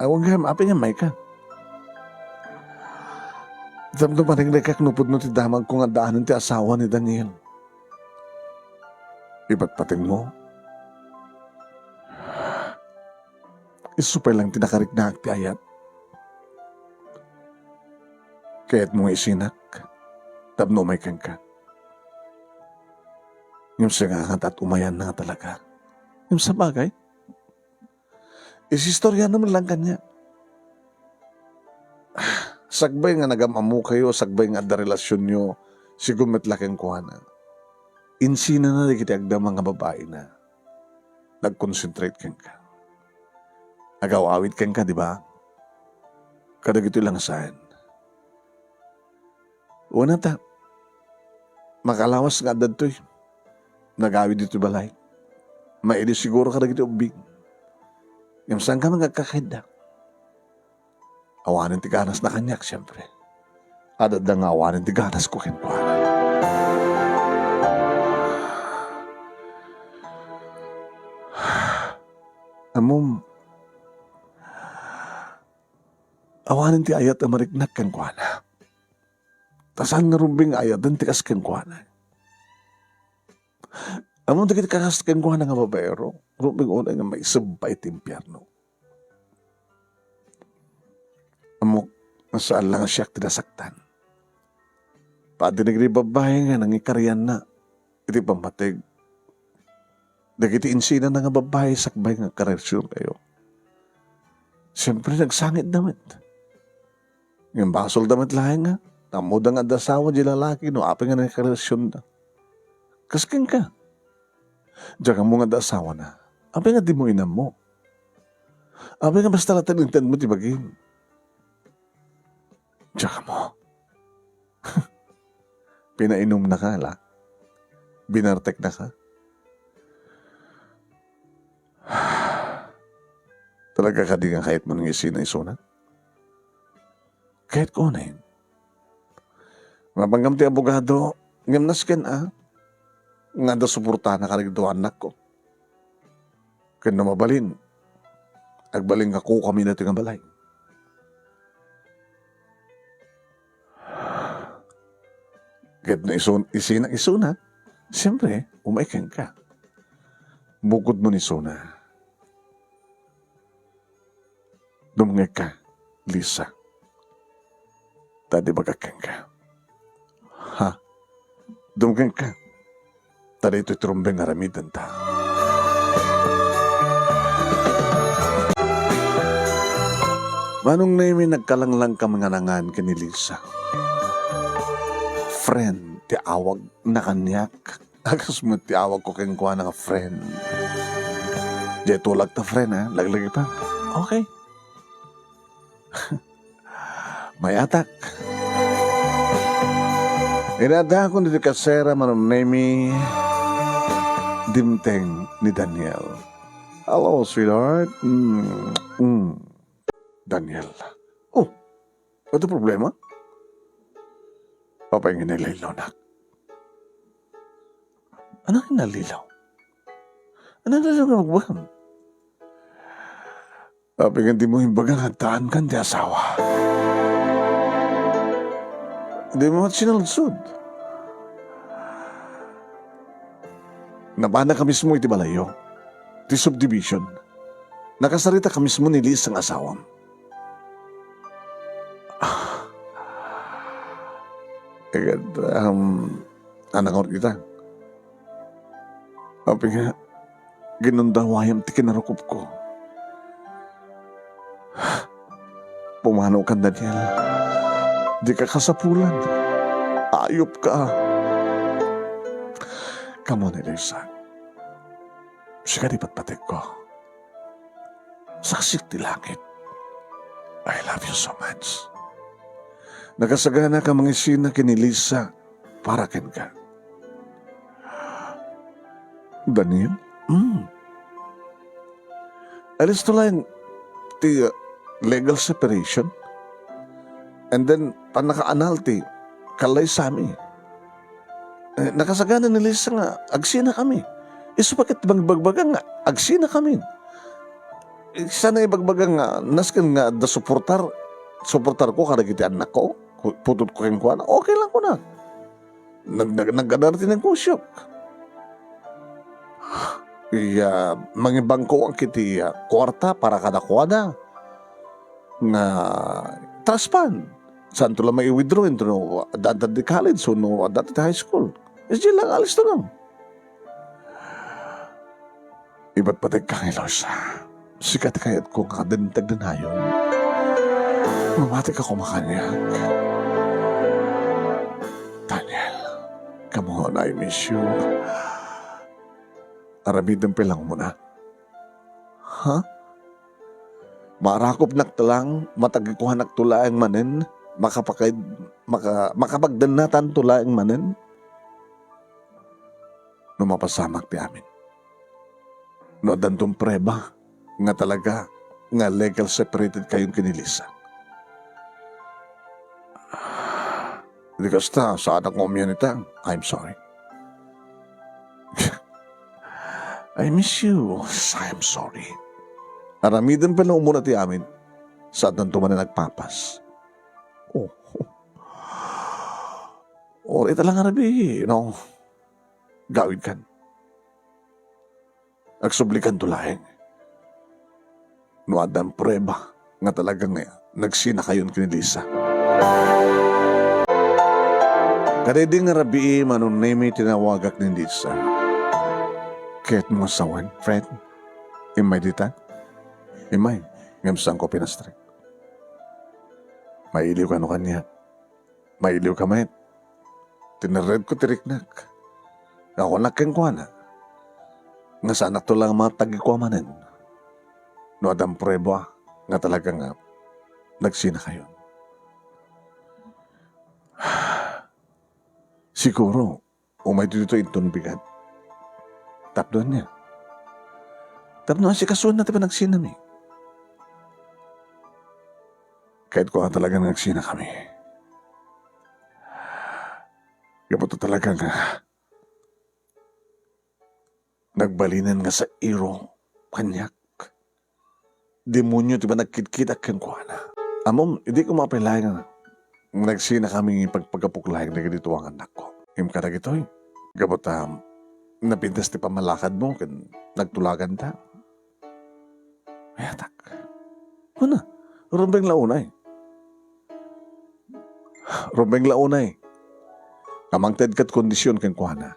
Awan gayam, apay nga mayka? Tapno panagnaykak no pudno ti damagko nga addaanen ti asawa ni Daniel. Ipatpateg mo? Isu pay lang ti nakariknaak ti ayat. Kayatmo nga isinak tapno umay kenka. Ngem sika nga tat umayan na nga talaga. Ngem sabagay, isistorianam lang kaniak. Sakbay nga nagam-ammokayo, sakbay nga adda relasionyo, sigud met la kenkuana. Insinana dagiti agdama nga babaina. Nag-concentrate kenka. Agaw-awid kenka, di ba? Kadagitoy lang saan. Una ta, makalawas nga adda ditoy. Nagawid ditoy balay. Maidi siguro kadagiti ubbing. Ngem saanka man nga agkakaidda. Awanen ti ganasna kaniak, siempre. Adda nga awanen ti ganasko kenkuana. Ammom, awanen ti ayat a mariknak kenkuana. Ta saan nga rumbeng nga ayaten ti kas kenkuana. Ammom dagiti kas kenkuana nga babaero, rumbeng unay nga maisebba iti impierno. Ammok, nga saan lang a siak ti nasaktan. Padi dagiti babbai nga nangikarianna iti pammateg. Dagiti insinana nga babbai sakbay nga karelasyon kayo. Siyempre, nagsangitda met. Ngem basolda met laeng nga, ammoda nga adda asawa di lalaki no apay nga nangikarilasyonda. Kas kenka. Diak ammo nga adda asawana. Apay nga dimo inammo? Apay nga basta latta intendmo ti bagim? Diak ammo. Pinainumnaka, la? Binarteknaka? Talaga kadi nga kayatmo nga isina isuna? Kayatko unay. Mapanggam ti abogado, ngem nasken a, nga adda suportana kadagiti dua annakko. Ken no mabalin, agbalin nga kukam iti nga balay. Ket no isun-, isina, isuna, siyempre, umay kenka. Bukodmo ni isuna. Dumngegka, Lisa. Ta di bagak kenka. Ha? Dumngegka. Ta daytoy ti rumbeng nga aramidenta. Manong Nemi, nagkalanglang kami nga nangan ken ni Lisa. Friend ti awagna kaniak. Akas met ti awagko kenkuana nga friend. Diay tulak ta friend, ha? Laglagipan. Okay. May atak. Inadakon iti kasera, Manong Nemi, dimteng ni Daniel. Hello, sweetheart. Mm, mm. Daniel. Oh, ano problema? Apay nga nalilaw, nak? Ano nga nalilaw? Ano nga nalilaw nga magbagam? Apay nga di mo imbaga nga addaankan ti asawa? Di mo met sinaludsod. Napanaka mismo iti balayyo, ti subdivision. Nakasarita ka mismo ni Liz nga asawam. Agad, um, anangur kita. Apay nga, ginundawayam ti kinarukopko. Pumanokan, Daniel. Dika kasapulan. Ayupka. Come on, Elisa. Sika ti patpategko. Saksik ti langit. I love you so much. Nakasagana ka mangisina ken ni Lisa para kenka. Daniel? Mm. Alisto laeng ti, uh, legal separation. And then, pannakaanal ti kalaysami. Eh, nakasagana ni Lisa nga agsinakami. Isu pa ket mangbagbaga nga agsinakami. Eh, sana ibagbaga nga nasken nga adda suportar, suportarko kadagiti annakko, ku-, putotko kenkuana, okay lang kuna. Nag-, nag-, nagkadara ti negosyok. Iya, mangibangko iti, ah, kuarta para kadakuada nga trust fund. Saanto la mai-withdraw intono adda ti college wenno adda ti high school. Isdi lang, alisto lang. Ibatbatek ka, Eloisa. Sika ti kayatko nga dimteng dinayon. Mamati ka kumakaniak. Daniel, come on, I miss you. Aramidem pay lang umuna. Ha? Marakopnak to lang, matagikuhanakto laeng manen, makapakaid-, maka-, makapagdennatanto laeng manen? No mapasamak ti amin. No addanton prueba nga talaga nga legal separated kayon ken ni Lisa. Di kasta, saanak nga umian ita. I'm sorry. I miss you. I'm sorry. Aramidem pay lang umuna ti amin. Saan tanto man nagpapas. Oh. Or ita lang nga rabii, no? Gawid kan. Agsublikanto laeng. No addan prueba nga talaga nga nagsinakayon ken ni Lisa. Kadaydi nga rabii, Manong Nemy, tinawagak ni Lisa. Kayatmo nga sawen, friend? Immay dita? Immay, ngem saanko a pinastrek. Mailiw kano kaniak. Mailiw ka met. Tinerredko ti riknak. Nga kunak kenkuana nga saanakto la nga matagikua manen no addan prueba nga talaga nga nagsinakayon. Siguro, umayto ditoy inton bigat. Tapno ania? Tapno asikasuenna ti panagsinami. Kayatko nga talaga nga agsinakami. Gapu ta talaga nga nagbalinen nga sairo kaniak. Demonio ti panagkitkitak kenkuana. Ammom, idi ko mapay laeng nga nagsinakami pagpagapok laeng dagiti tua nga annakko. Ngem kadagitoy, gapu ta napintas ti pammalakadmo ken nagtulaganta. Ayatak. Kuna, rumbeng la unay. Rumbeng la unay. Amangted ket kondision kenkuana.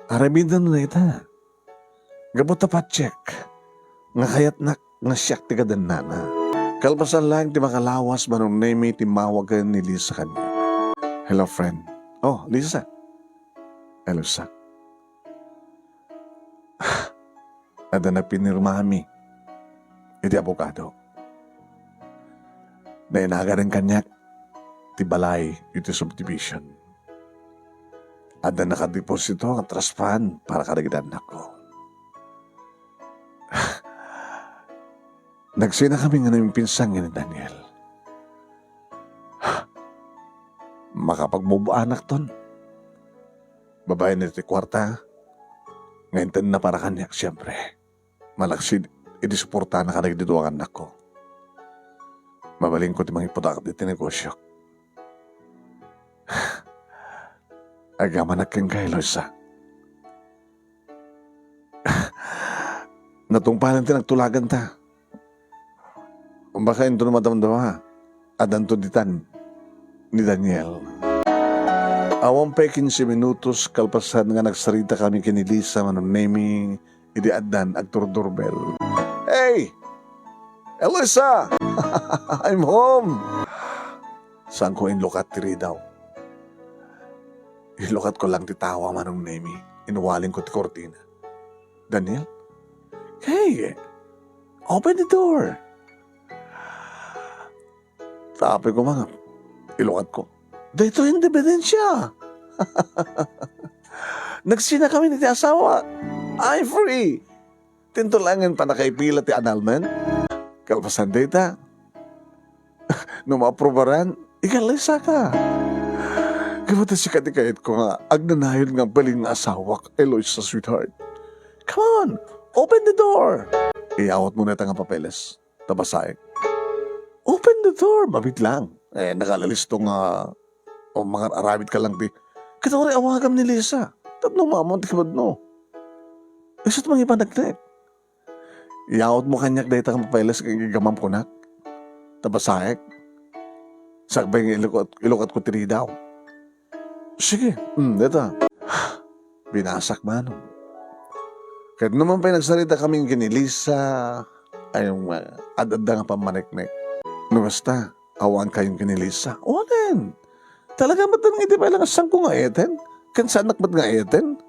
Aramidem dayta. Gapu ta patiek nga kayatnak nga siak ti kadennana. Kalpasan laeng ti makalawas, Manong Nemy, timmawag ni Lisa kaniak. Hello, friend. Oh, Lisa. Hello, Sa. Adda nagpinirmami iti abogado. Nainagaden kaniak ti balay iti subdivision. Adda nakadeposito nga trust fund para kadagiti annakko. Nagsinakami nga naminsan ken ni Daniel. Makapagmove-onakton. Babaen iti kuarta nga intenna para kaniak, siempre. Malaksid iti suportana kadagiti dua nga annakko. Mabalinko ti mangipudak iti negosio. Agamanak kenka, Eloisa. Natungpalen ti nagtulaganta. Baka inton madamdama, addanto ditan ni Daniel. Awan pay kinse minutos kalpasan nga nagsaritakami ken ni Lisa, Manong Nemy, idi addan agturdurbel. "Hey! Eloisa! I'm home!" Saanko inlukat ti ridaw. Inlukatko lang ti tawa, Manong Nemy. Inwalingko ti kurtina. "Daniel? Hey! Open the door!" Tapoy koma nga ilukatko. "Daytoy ti ebidensia! Nagsinakami iti asawa. I'm free!" Tinto laengen pannakaipila ti annulment. Kalpasan dayta, no maaprubaran, igalesaka. Gapu ta sika ti kayatko nga agnanayon nga agbalin nga asawak, Eloisa, sweetheart. Come on, open the door! Iyawatmo dayta nga papeles. Ta basaek. Open the door! Mabiit lang. Eh, nakalalisto nga, o, mangar-aramidka lang ti, ket uray awagam ni Lisa. Tapno maammoan ti kibudno. Isu't mangipaneknek. Iyawatmo kaniak dayta nga papeles nga iggamam kunak. Ta basaek. Sakbay nga ilukat-, ilukatko ti ridaw. Sige, mm, dayta. Binasak, Manong. Ket no man pay nagsaritakami ken ni Lisa, ay, um, ad-adda nga pammaneknek. No kasta, awankayon ken ni Lisa. Awanen. Talaga met nga idi pay lang a saanko nga ayaten? Ken saanak met nga ayaten?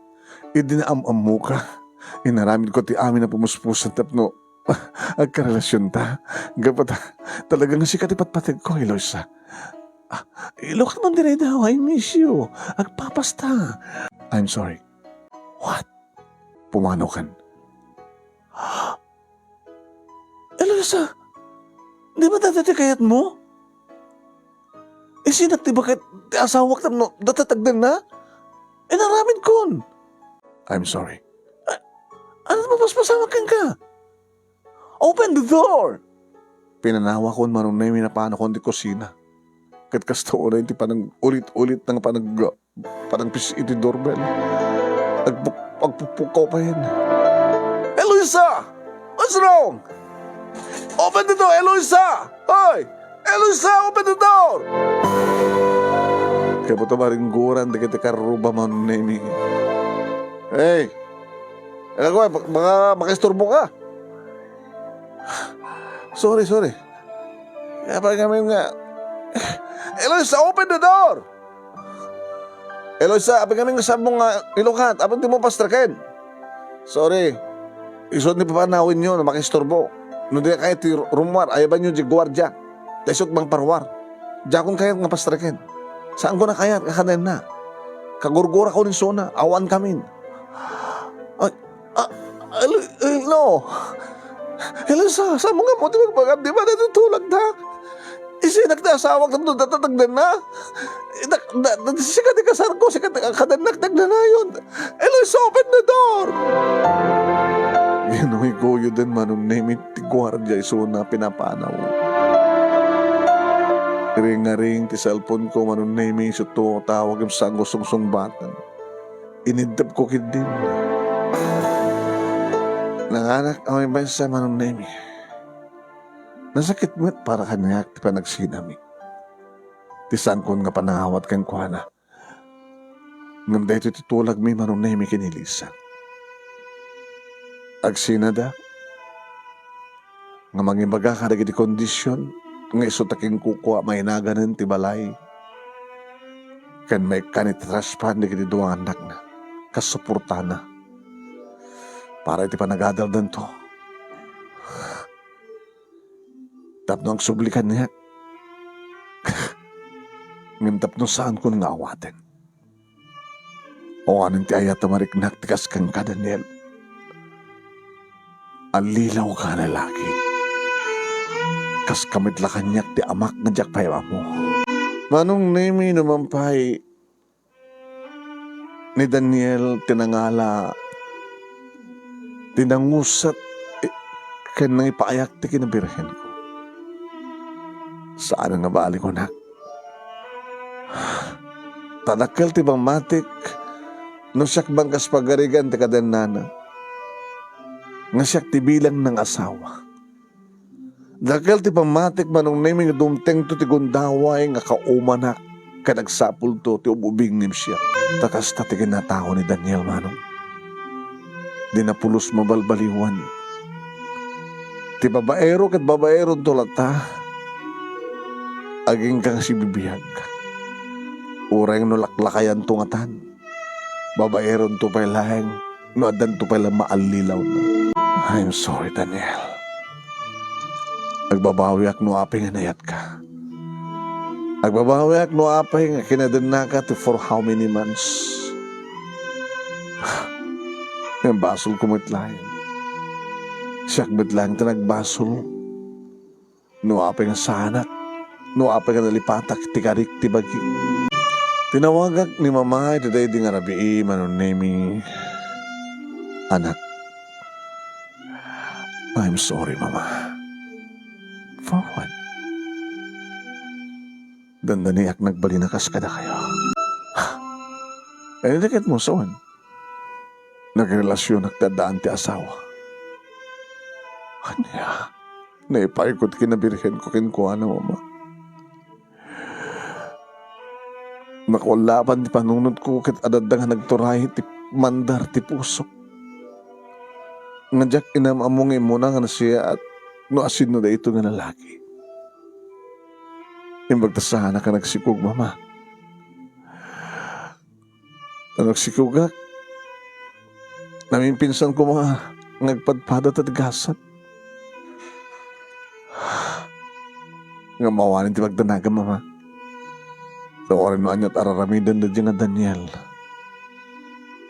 Idi naam-ammoka, inaramidko ti amin a pumuspusan tapno agkarelasionta. Gapu ta, talaga nga sika ti patpategko, Eloisa. Ah, ilukatmon dayta, I miss you. Agpapasta. I'm sorry. What? Pumanaw kan. Eloisa, di ba dayta ti kayatmo? Isinak ti baket ti asawak tapno dayta ti agdanna? Inaramidkon. I'm sorry. A-, ano ti mapaspasamak kenka? Open the door! Pinanawakon, Manong Nemi, napanakon ti kusina. Ket kasta unay ti panag-ulit-ulit nga panag-, panagpis iti doorbell. Agpuk-, agpukpukaw payen. Eloisa! What's wrong? Open the door, Eloisa! Hoy! Eloisa, open the door! Gapu ta maringgoran dagiti karruba, Manong Nemi. Hey! Ano ko, baka makaisturbo ka? Sorry, sorry. Kaya pa kami nga, Eloisa, open the door! Eloisa, apay kami nga sabong nga ilukat, apay dimo pastreken? Sorry. Isu't ni papanawenyo no makaisturbo. No di kayat ti rummuar, ayabanyo diay guardia. Ta isu't mangparuar. Diakon kayat nga pastreken. Saanko a kayat nga kadenna. Kagurgurakon isuna, awan kamin. Ay, ah, al-, al-, no. Eloisa, saanmo nga ammo ti magbagam, di ba natutulagta? Isinak ti asawak tapno dayta ti agdanna? Ita, da, da, sika ti kasarko, sika ti kadennak ti agnanayon. Eloisa, open the door! Ginuygoyuden, Manong Nemi, ti guardia isuna pinapanaw. Ringaring ti cellphone ko, Manong Nemi, isu ti tumawag ngem saanko sungsungbatan. Iniddepko ketdin. Nanganak a maymaysa, Manong Nemi. Nasakit met para kaniak ti panagsinami. Ti saankon nga panangawat kenkuana. Ngem daytoy ti tulagmi, Manong Nemi, ken ni Lisa. Agsinada nga mangibaga kadagiti kondisyon nga isu ta kinkukua mainaganen ti balay ken maikkan iti trash fund dagiti dua nga annakna kas suportana para iti panagadaldanto. Tapno agsubli kaniak, ngem tapno saankon nga awaten. Awanen ti ayat a mariknak ti kas kenka, Daniel. Allilawka a lalaki. Kaska met la kaniak ti amak nga diak pay ammo. Manong Nemi, no man pay ni Daniel ti nangala, ti nangusat, eh, ken nangipaayak ti kinabirhenko. Saan nga bali, kunak. Ta dakkel ti pammatik no siak man kas pagarigan ti kadennana, nga siak ti bilangna nga asawa. Dakkel ti pammatik, Manong Nemi, nga dumtengto ti gundaway nga kaumanak ken agsapulto ti ub-ubing ni Msiak. Ta kasta ti ginnatao ni Daniel, Manong. Di napulos mabalbaliwan. Ti babaero ket babaeronto latta, agingga nga sibibiag. Uray no laklakayanto ngatan, babaeronto pay laeng no addanto pay la maallilawna. I'm sorry, Daniel. Agbabawiak no apay nga nayatka. Agbabawiak no apay nga kinadennaka ti for how many months. Ngem basolko met laeng. Siak met laeng ti nagbasol. No apay nga saanak, no apay nga nalipatak ti karik ti bagik. Tinawagak ni Mama iti daydi nga rabii, Manong Nemi. Anak, I'm sorry, Mama. For what? Dandaniak nagbalin a kas kadakayo. Ania ti kayatmo, Son? Nagrelasionak ti addaan ti asawa. Ania? Naipayko ti kinabirhenko kenkuana, Mama. Nakullaban ti panunotko ket adda nga nagturay ti mandar ti pusok. Nga diak inam-ammo nga immuna nga nasayaat no asino daytoy nga lalaki. Imbag ta saanak a nagsikog, Mama. Nagsikogak, namimpinsan koma nga agpadpada ti gasat. Ngem awanen ti pagdanagam, Mama. Ta uray no aniat a raramiden daydiay nga Daniel,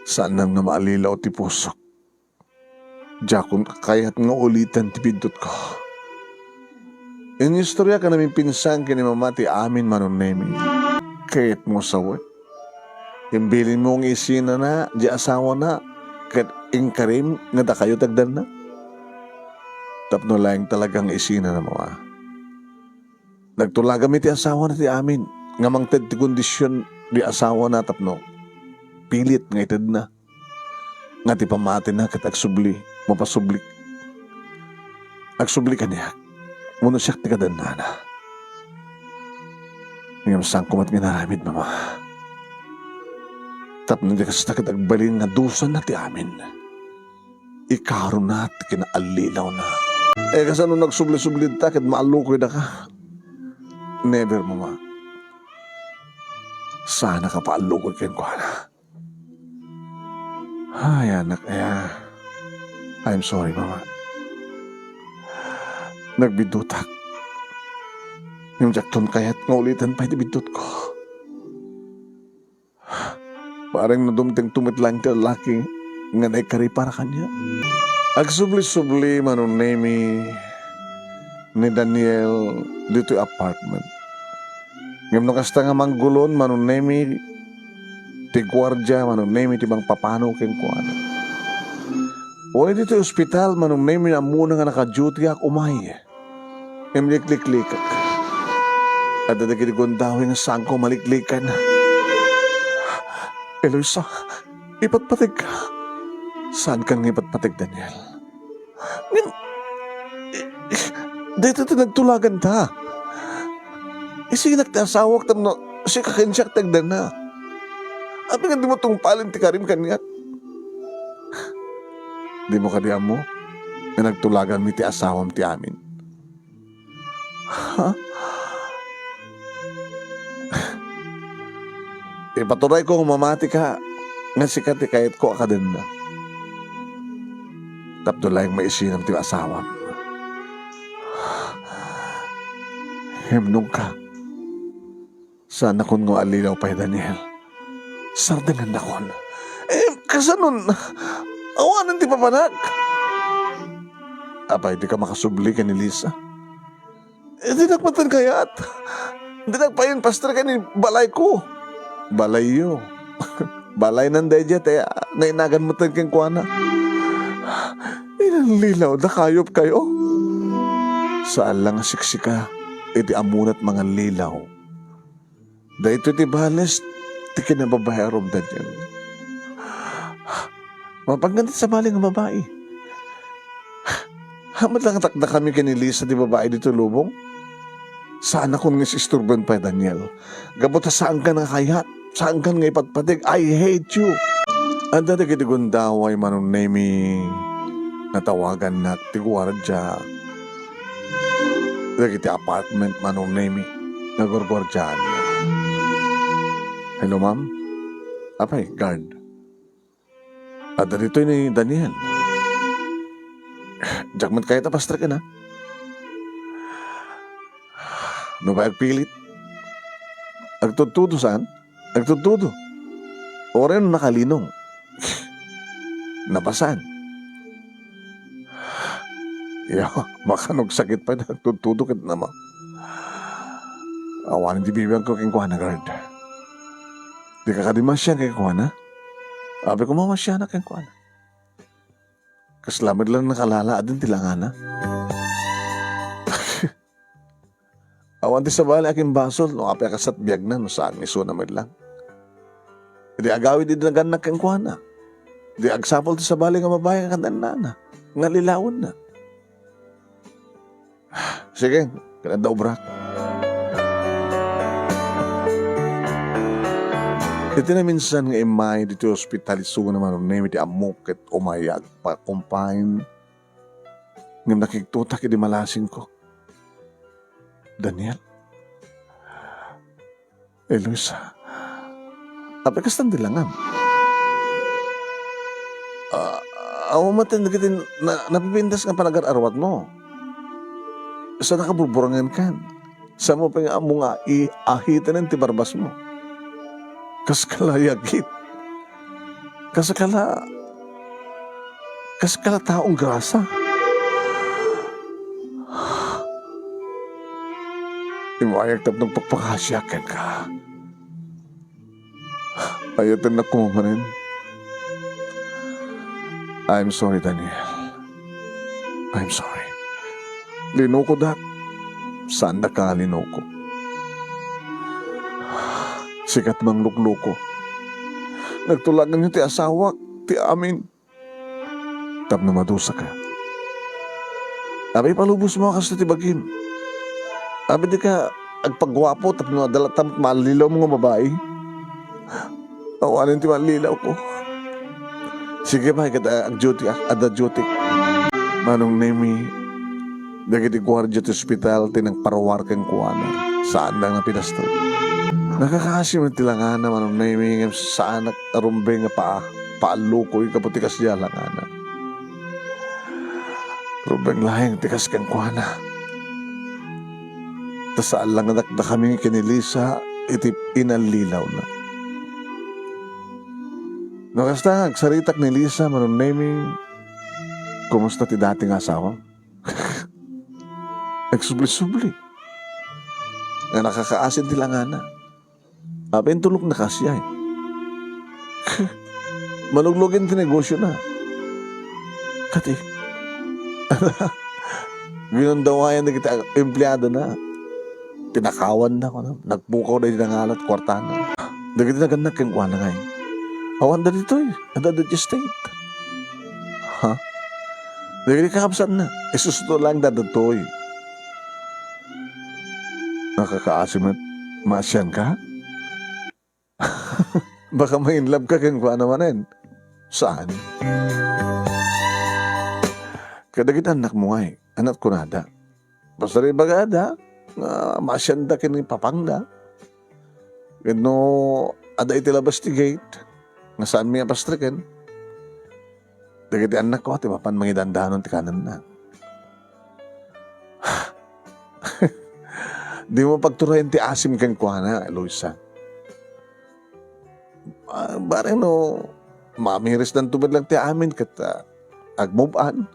saanen nga maallilaw ti pusok. Diakon kayat nga uliten ti biddutko. Inistoriak a namimpinsan ken ni Mama ti amin, Manong Nemi. Kayatmo sawen? Imbilinmo nga isinana diay asawana ket inkarim nga dakayo ti agdanna? Tapno laeng talaga nga isinana, Mama. Nagtulagan mi ti asawana ti amin nga mangted ti kondision diay asawana tapno pilit nga itedna. Nga ti pammatina ket agsubli, mapasublik. Agsubli kaniak, wenno siak ti kadannana. Ngem saanko met nga inaramid, Mama. Tapno di kasta ket agbalin nga dusana ti amin. Ikarona ti kinaallilawna. Eh, kasano nagsubli-subli ita ket maallukoydaka? Never, Mama. Saanak a paallukoy kenkuana. Ay, anak, aya. I'm sorry, Mama. Nagbiddutak. Ngem diakton kayat nga uliten pay ti biddutko. Bareng no dumtengto met laeng ti lalaki nga naikari para kaniak. Agsubli-subli, Manong Nemi, ni Daniel ditoy apartment. Ngem no kasta nga manggulon, Manong Nemi, ti guardia, Manong Nemi, ti mangpapano kenkuana. Uray ditoy ospital, Manong Nemi, ammona nga naka-duty ak umay. Ngem likliklikak. Adda dagiti gundaway nga saanko maliklikan. Eloisa, ipatpategka. Saankan nga ipatpateg, Daniel. Ngem, i-, i-, daytoy ti nagtulaganta. Isinak ti asawak tapno sika ken siak ti agdanna. Apay nga dimo tungpalen ti karim kaniak? Dimo kadi ammo nga nagtulaganmi ti asawam ti amin? Ha? Ipaturayko nga mamatika nga sika ti kayatko a kadenna. Tapno laeng maisinam ti asawam. Himnongka. Saanakon nga allilaw pay, Daniel. Sardengannakon. Eh, kasanon? Awanen ti papanak. Apay, dika makasubli ken ni Lisa? Eh, dinak metten kayat. Dinak pay impastor ken ni balayko. Balayyo. Balaynan daydiay ta nainagan metten kenkuana. Inallilaw da kayupkayo. Saan la nga siksika iti ammona't mangallilaw. Daytoy ti bales ti kinababayarom, Daniel. Mapagna ti sabali nga babai. Hamat lang takda kami ken ni Lisa ti babai ditoy lubong. Saanakon nga isisturben pay, Daniel. Gapu ta saankan nga kayat, saankan nga ipatpateg. I hate you. Adda dagiti gundaway, Manong Nemi, natawagannak ti guardia. Dagiti apartment, Manong Nemi, nagurguardiaan. Hello, ma'am? Apay, guard. Adda ditoy ni Daniel. Diak met kayat a pastreken, ha? No pay agpilit. Agtudtudo, saan? Agtudtudo. Uray no nakalinong. Napasan. Ya, makanugsakit pay agtudtudo ket nama. Awanen ti bibiagko kenkuana, guard. Dika kadi masian kenkuana? Apay koma masianak kenkuana. Kasla met lang nakalala adin ti langana. Awan ti sabali a kimbasol no apay a kasat biagna no saan nga isuna met lang. Idi agawid idi nagannak kenkuana. Di agsapul ti sabali nga babai nga kannannana, nga lilawenna. Sige, ket adda obrak. Iti naminsan nga immay ditoy ospital isuna Manong Nemi ti ammok ket umay agpa-confine. Ngem nakigtotak idi malasingko. Daniel? Eloisa, apay kastan ti langam? Ah, awan met dagiti na-, napipintas nga panagar-arwatmo. Sa nakaburburangenkan. Saanmo pay nga ammo nga i-, ahitenen ti barbasmo. Kas kala yagit. Kas kala, kas kala taong grasa. Immay tapno agpakpakasiak kenka. Ayatennak koma manen. I'm sorry, Daniel. I'm sorry. Linukodak. Saandaka a linuko. Sika ti manglukloko. Nagtulaganyo ti asawak, ti amin. Tapno madusaka. Apay ipalubosmo a kastoy ti bagim? Apay dika agpaguapo tapno adda latta met mallilawmo nga babai? Awanen ti mallilawko. Sige pay ket, ah, agduty ak, adda duty. Manong Nemi, dagiti guardia ti ospital ti nagparuar kenkuana. Saanda nga pinastol. Nakakaasi met ti langana, Manong Nemi, ngem saanak a rumbeng nga paa-, paallukoy gapu ti kasdiay a langana. Rumbeng laeng ti kas kenkuana. Ta saan la nga dakdakami ken ni Lisa iti inallilawna. No kasta nga agsaritak ni Lisa, Manong Nemi, kumusta ti dati nga asawa? Agsubli-subli. Nga nakakaasin ti langana. Apay intulokna kasiay? Maluglugen ti negosiona. Kadi, ginundawayan dagiti ag-, empleadona. Pinakawanna, kuno, nagpukaw daydi nangalat kuartana. Dagiti nagannak kenkuana ngay, awan da ditoy, adda ditoy state. Ha? Dagiti kakabsatna, isusuto lang da ditoy. Nakakaasi met, maasianka? Baka ma-inlove ka kenkuana manen. Saan? Kadagiti annakmo ngay, ania ti kunada? Basta ibagada nga maasianda ken ni papangda. Ken no adda iti labas ti gate, nga saanmi a pastreken, dagiti annakko ti mapan mangidandanon ti kanenna. Dimo pagturayen ti asim kenkuana, Eloisa. Ah, bareng no mamirisdanto met lang ti amin ket, ah, agmove on.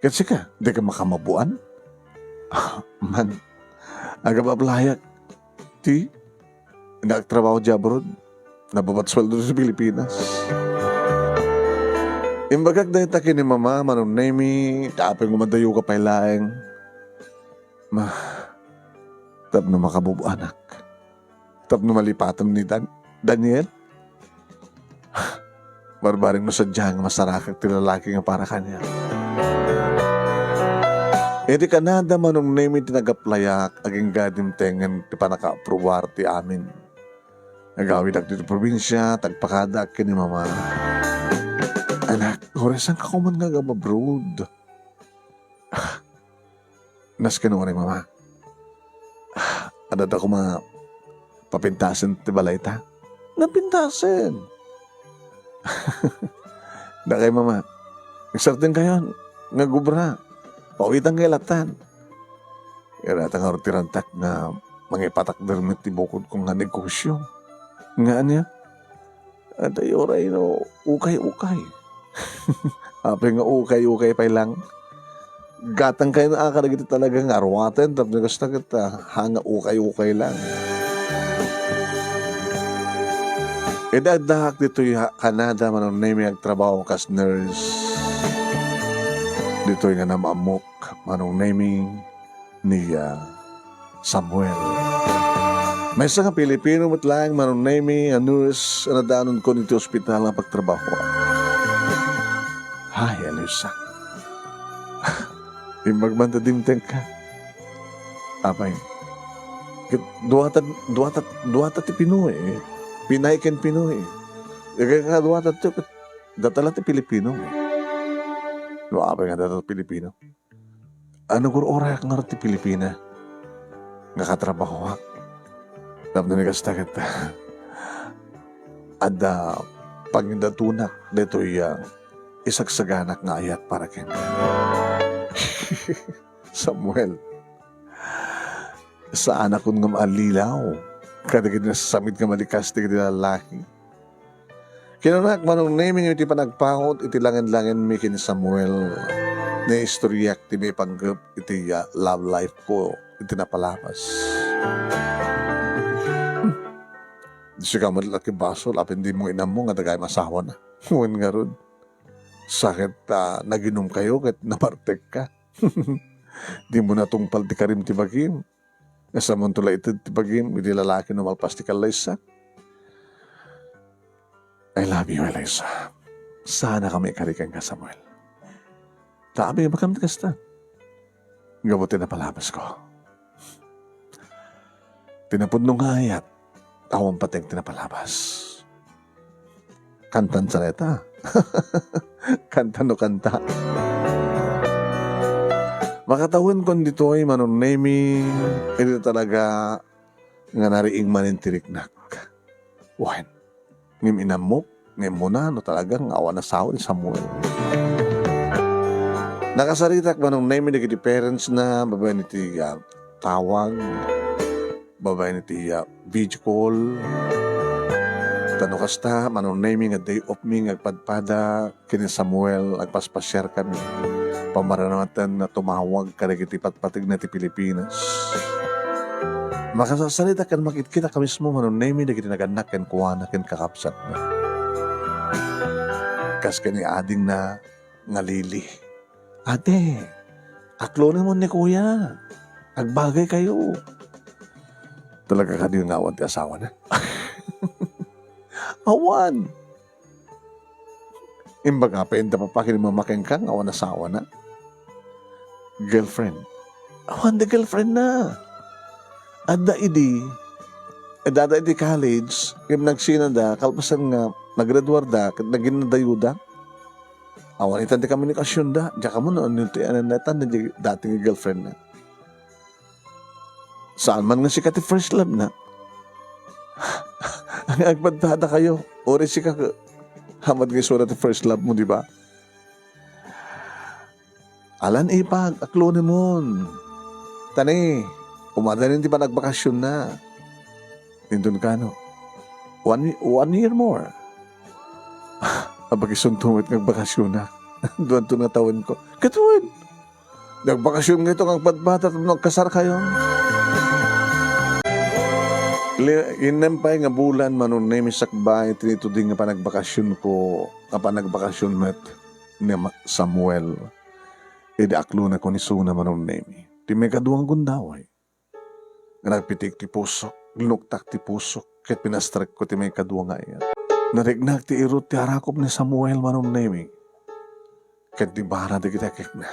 Ket sika, dika makamove on? Man, agap-aplayak. Ti, nga agtrabaho diay abroad. Napapat sueldo sa Pilipinas. Imbagak dayta ken ni Mama, Manong Nemi, ta apay nga madayoka pay laeng. Ma, tapno makabub-anak. Tapno malipatam ni Dan-, Daniel. Barbareng no sadiay nga masarakak ti lalaki nga para kaniak. Idi kanada, Manong Nemi, ti nagaplayak, agingga dimtengen ti pannakaaprobar ti amin. Agawidak ditoy probinsia, ta agpakadaak ken ni Mama. Anak, horasanka koma nga agab-abroad? Nasken uray, Mama. Adda koma papintasen ti balayta? Napintasen. Dakay, Mama. Nagsartengkayon nga agobra. Pawitankayo lattan. Kayatna ngarud ti rantag nga mangipatakder met ti bukodko nga negosio. Nga ania? Adda uray no ukay-ukay. Apay nga ukay-ukay pay lang? Gatang kayo na kadagiti talaga nga aruaten, tapno kasta ket, ah, ha nga ukay-ukay lang. Idi addaak ditoy ha Canada, Manong Nemy, agtrabaho kas nurse. Ditoy nga nam-ammok, Manong Nemy, ni, ah, Samuel. Maysa nga Pilipino met laeng, Manong Nemy, a nurse a nadanon ko iti ospital nga pagtrabaho. Hay, Eloisa. Imbag man ta dimtengka. Apay. Ket duata, duata, duata ti Pinoy. Pinay ken Pinoy. Ket kaduata ti, ket data la ti Pilipino. No, apay nga data ti Pilipino. Ano, gur-urayak ngarud ti Pilipina nga katrabahoak. Tapno ni kasta ket, adda pangidatunak daytoy, ah, isagsaganak nga ayat para kenka. Samuel, saanakon nga maallilaw kadagiti nasasamit nga malikas dagiti lallaki. Kinunak, Manong Nemy, iti panagpaut iti langen-langenmi ken ni Samuel, naistoryak ti maipanggep iti, ah, love life ko iti napalabas. Hmm. Sika met la ti basol, apin dimo inammo nga dagayem asawana. Wen ngarud, sa ket, ah, naginumkayo ket nabartekka. Dimo natungpal ti karim ti bagim. Asamonto la ited ti bagim iti lalaki no malpas ti kallaysa. I love you, Eloisa. Saanakami ikari kenka, Samuel. Ta apay nga bakam ti kasta? Gapu ti napalabasko. Ti napudno nga ayat, awan pateng ti napalabas. Kantan sa reta. Kanta no kanta. Makatawen kon ditoy, Manong Nemy, iti talaga nga nariing manen ti riknak. Wen, ngem inammok, ngem muna no talaga nga awan asawa ni Samuel. Nakasaritak, Manong Nemy, dagiti parents na, babaen iti, ah, tawag, babaen iti, ah, video call. Ta no kasta, Manong Nemy, nga day off mi nga agpadpada ken ni Samuel, agpaspasiarkami. Pamaramaten a tumawag kadagiti patpategna ti Pilipinas. Makasasarita ken makitkitak a mismo, Manong Nemy, dagiti nagannak kenkuana ken kakabsatna. Kas ken ni adingna nga Lily. "Ate, aklonen mo ni kuya. Agbagay kayo." Talaga kadi nga awan ti asawana? Awan. Imbaga pay, inta papakit ni mama kenka nga awan asawana? Girlfriend. Awan da girlfriend na. Adda idi, adda idi college, ngem nagsinada, kalpasan nga naggraduarda, ket naginnadayoda. Awan itan ti komunikasionda, diak ammo no ania ti ananna itan, di dati nga girlfriend na. Saan man nga sika ti first love na. Ang agpadpada kayo, uri sika, hamad nga isuna ti first love mo, di ba? Alan ipag, aklonemon. Tani, umadanin ti panagbakasionna. Inton kano, one, one year more. Apakisunto met nga agbakasionna. Duanton nga tawenko. Ket wen, nagbakasion nga ito nga agpadpada tapno agkasar kayo. Li-, innem pay nga bulan, Manong Nemy, sakbay iti nitudi nga panagbakasionko, nga panagbakasion met ni Ma-, Samuel. Idi aklona kon isuna, Manong Nemy, ti maikadua nga gundaway. Nga nagpitik ti pusok, linuktak ti pusok, ket pinastrekko ti maikadua nga ayat. Nariknak ti irut ti arakop ni Samuel, Manong Nemy, ket di bara dagiti akikna.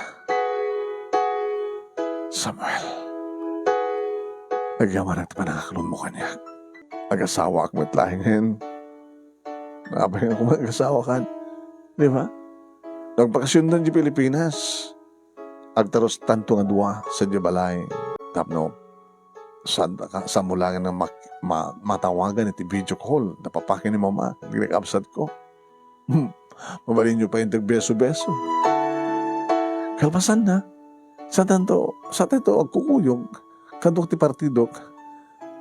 Samuel, agyamanak ti panangaklonmo kaniak. Agasawaak met laengen. Apay nga koma agasawakan, di ba? Nagbakasiondan di Pilipinas. Agtarustanto nga dua sadiay balay tapno saan ka, saanmo laeng nga mak-, ma-, matawagan iti video call. Napapaki ni mama, nagkabsatko. Hmm, mabalinyo pay inton agbeso-beso. Kalpasanna, saanto, saanto agkukuyog, kaduak ti partidok.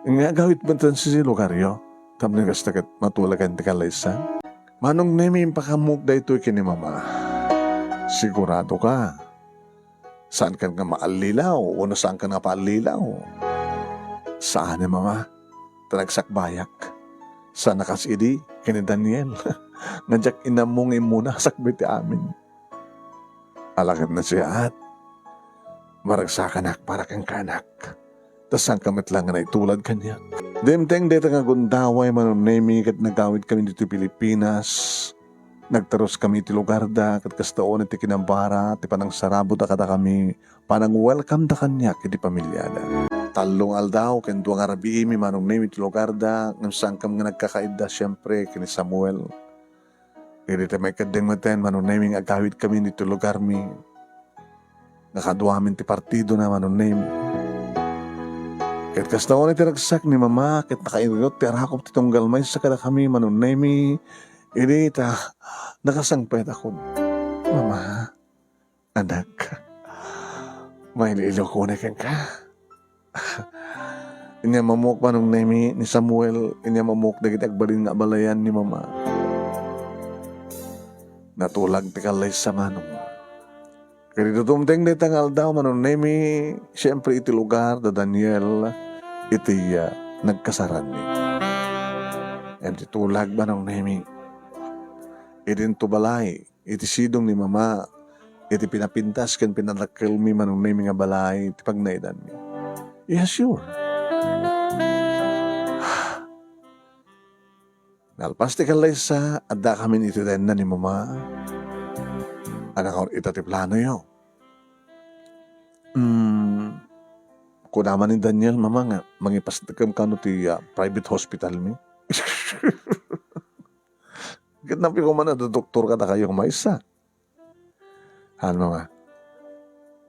Nga agawid met ti lugaryo, tapno kasta ket matulagan ti kallaysa. Manong Nemy, impakaammo daytoy ken ni mama. Sigurado ka? Saankan nga maallilaw wenno saankan nga paallilaw? Saan, Mama, ta nagsakbayak. Saan a kas idi ken ni Daniel nga diak inammo nga immuna sakbay ti amin. Ala ket nasayaat, maragsakanak para kenka, anak. Ta saanka met laeng nga naitulad kaniak. Dimteng dayta nga gundaway, Manong Nemi, ket nagawidkami ditoy Pilipinas. Nagtaruskami iti lugarda, ket kasta unay ti kinabara ti panangsarabutda kadakami, panang-welcomeda kaniak iti pamiliada. Tallo nga aldaw ken dua nga rabiimi, Manong Nemi, iti lugarda, ngem saankami nga nagkakaidda, siempre, ken ni Samuel. Idi ti maikeddeng metten, Manong Nemi, nga agawidkami ditoy lugarmi, nga kaduamin ti partidona, Manong Nemi. Ket kasta unay ti ragsak ni Mama, ket nakairot ti arakop ti tunggal maysa kadakami, Manong Nemi. Idi ta, nakasangpetakon. Mama, anak, mailiilaw ko unay kenka. Inyam ammok, Manong Nemi, ni Samuel, inyam ammok dagiti agbalin nga abalayan ni Mama. Natulag ti kallaysa, Manong. Ket idi tumteng dayta nga aldaw, Manong Nemi, siempre iti lugar da Daniel, iti, ah, nagkasaranmi. Iti tulag, Manong Nemi, idinto balay, iti sidong ni Mama, iti pinapintas ken pinadakkelmi, Manong Nemi, nga balay ti pagnaedanmi. Yes, sure. Nalpas ti kallaysa, addakamin iti tenna ni Mama. Ania ngay ita ti planoyo? Hmm, kuna man ni Daniel, Mama, nga mangipasdakam kano ti, ah, private hospitalmi. Ket napay koma a doktor kadakayo maysa. Haan, Mama,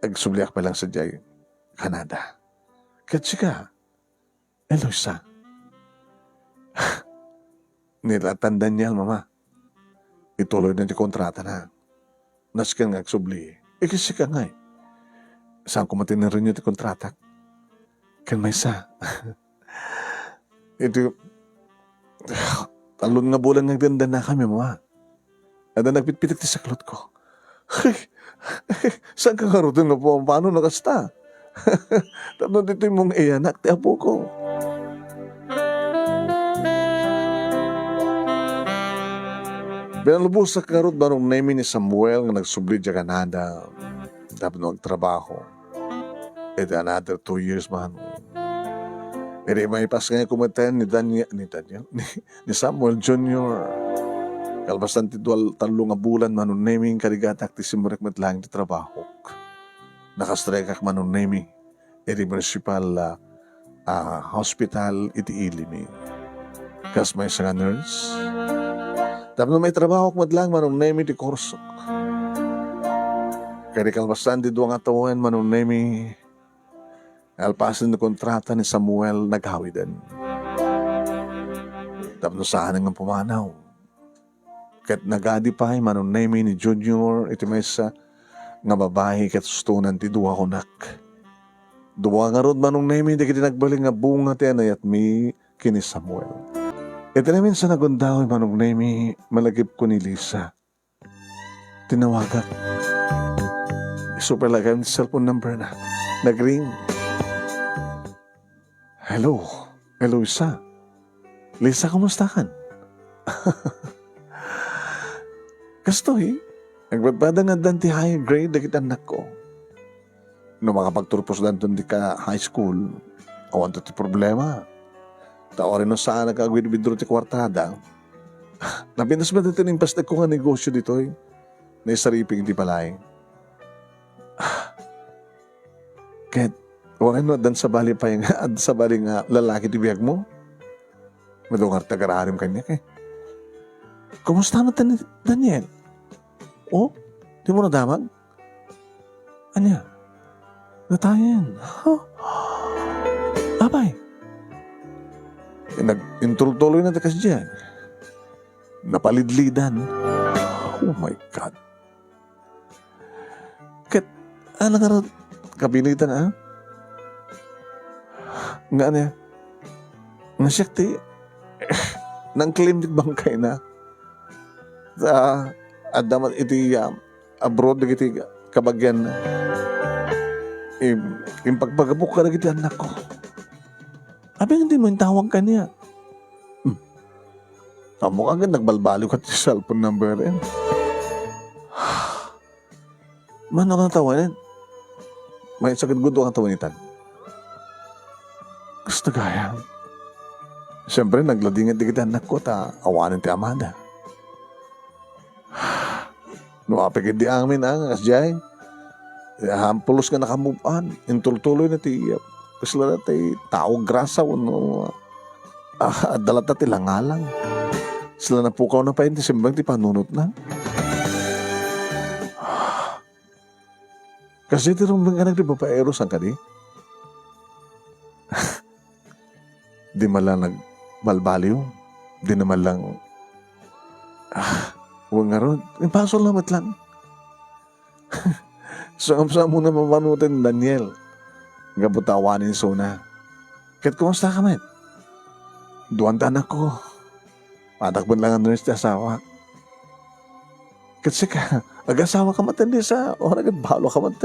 agsubliak pay laeng sadiay Canada. Ket sika, Eloisa. Ni la tan Daniel, Mama, ituloyna ti kontratana. Nasken nga agsubli. Ket sika ngay? Saanko met a rin-renew ti kontratak. Ken maysa, iti tallo nga bulan nga agdandannakami, Mama, adda nagpitpitek ti saklotko. Saanka ngaruden nga pumampano no kasta? Tapno ditoy mong iyanak ti apoko. Pinalubos a karud, Manong Nemi, ni Samuel nga nagsubli idiay Canada tapno agtrabaho. Iti another two years, Manong. Idi maipas nga kumeten ni Daniel, ni Daniel, ni, ni Samuel Junior. Kalpasan ti dua, tallo nga bulan, Manong Nemi, karigatak ti simrek met laeng ti trabahok. Nakastrekak, Manong Nemi, iti municipal, ah, ah, hospital iti Iloilo. Kas maysa nga nurse. Tapno maitrabahok met laeng, Manong Nemi, ti kursok. Ket kalpasan ti dua nga tawen, Manong Nemi, nalpasen ti kontrata ni Samuel, nagawiden. Tapno saan nga pumanaw. Ket nagadi pay, Manong Nemi, ni Junior iti maysa nga babai ket sustonan ti dua kunak. Dua ngarud, Manong Nemi, dagiti nagbalin nga bunga ti anayatmi ken ni Samuel. Iti naminsan a gundaway, Manong Nemi, malagipko ni Lisa. Tinawagak. Isu pay laeng ti cellphone number na. Nagring. Hello. Hello, Lisa. Lisa, kumustakan? Kastoy, nagpadpada nga addan ti higher grade dagiti annakko. No makapagturpos danton dika high school, awan to ti problema. Ta uray no saan nga agwidwidro ti kuartada, napintas met daytoy impasdekko nga negosio ditoy. Naisariping ti balay. Ket, uray no addan sabali pay nga, adda sabali nga lalaki ti biagmo? Madungar ti agrarim kaniak, eh. Kumusta met ni Daniel? Oh, dimo nadamag? Ania? Natayen. Huh? Apay? Nag-, intultuloyna ti kasdiay. Napalidlidan. Oh my God. Ket, ala nga ra-, kabinitan, ah? Nga ania? Nga siak ti nang-claim ti bangkayna. Ta, adda man iti, ah, abroad dagiti kabagianna. Im-, impagpagapok kadagiti annakko. Apay nga dimo intawag kaniak? Hmm. Ammok ket nagbalbaliw ket ti cellphone number en. Mano nga tawanen? May sakit gudo nga tawanetan. Kasta gayam. Siyempre, nagladingit dagiti annakko ta awanen ti amada. No apay ketdi amin a nga kasdiay, eh, hampulos nga naka-move on. Intultuloyna ti, ah, kasla ti tao grasa wenno, ah, adda latta ti langalang. Kasla napukawna pay ti simbag ti panunotna. Kasdiay ti rumbeng anak ti babaero, saan kadi? Di man lang nagbalbaliw. Di na man lang, ah, wen ngarud. Impasolna met lang. Sangamsamona mapanunoten ni Daniel. Gapu ta awanen isuna. Ket kumustaka met? Duan ti anakko. Adda met lang a nurse ti asawa. Ket sika, agasawaka met disa, o nagbalbaliwka met?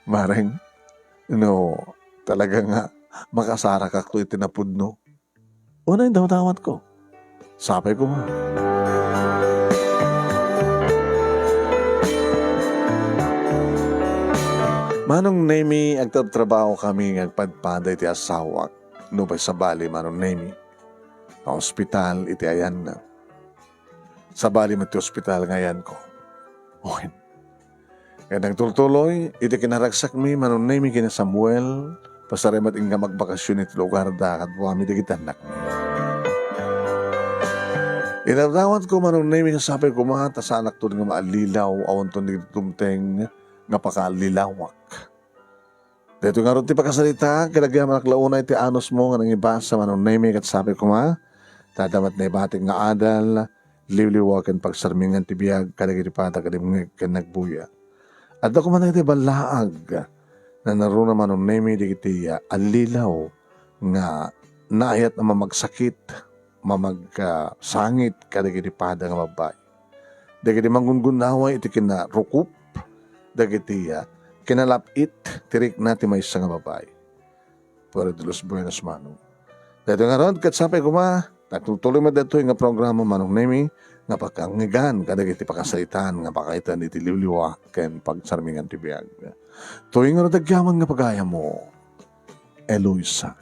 Bareng, no, talaga nga, makasarakakto iti napudno. Unay dawdawatko. Sapay koma. Manong Nemi, agtrabtrabaho kami nga agpadpada iti asawak. Nupay sabali, Manong Nemi, paospital iti ayanna. Sabali met ti ospital nga ayanko. Wen. Ket nagtultuloy, iti kinaragsakmi, Manong Nemi, ken ni Samuel, pasarem met inka magbakasyon iti lugarda, kaduami dagiti annakmi. Idawdawatko, Manong Nemi, nga sapay koma, ta saanakton nga maallilaw, awanton dagiti dumteng nga pakaallilawak. Daytoy ngarud ti pakasaritaan, ket agyamanak la unay ti anusmo nga nangibasa, Manong Nemi, ket sapay koma, ta adda met naibatik nga adal, liwliwa ken pagsarmingan ti biag kadagiti pada nga dimngeg ken nagbuya. Adda koma dagiti ballaag, nanaruna, Manong Nemi, dagiti, ah, allilaw nga naayat a mamagsakit, mamag-, ah, sangit kadagiti pada nga babbai. Dagiti manggungunaway iti kinarukop, dagiti, ah, kinalap-it ti rikna ti maysa nga babbai. Pueblo de los Buenos, Manong. Daytoy ngarud, ket sapay koma, nagtultuloy met daytoy nga programa, Manong Nemi, nga pakaangegan kadagiti pakasaritaan nga pakaitan iti liwliwa ken pagsarmingan ti biag. Toy ngarud agyaman nga pagayammo, Eloisa.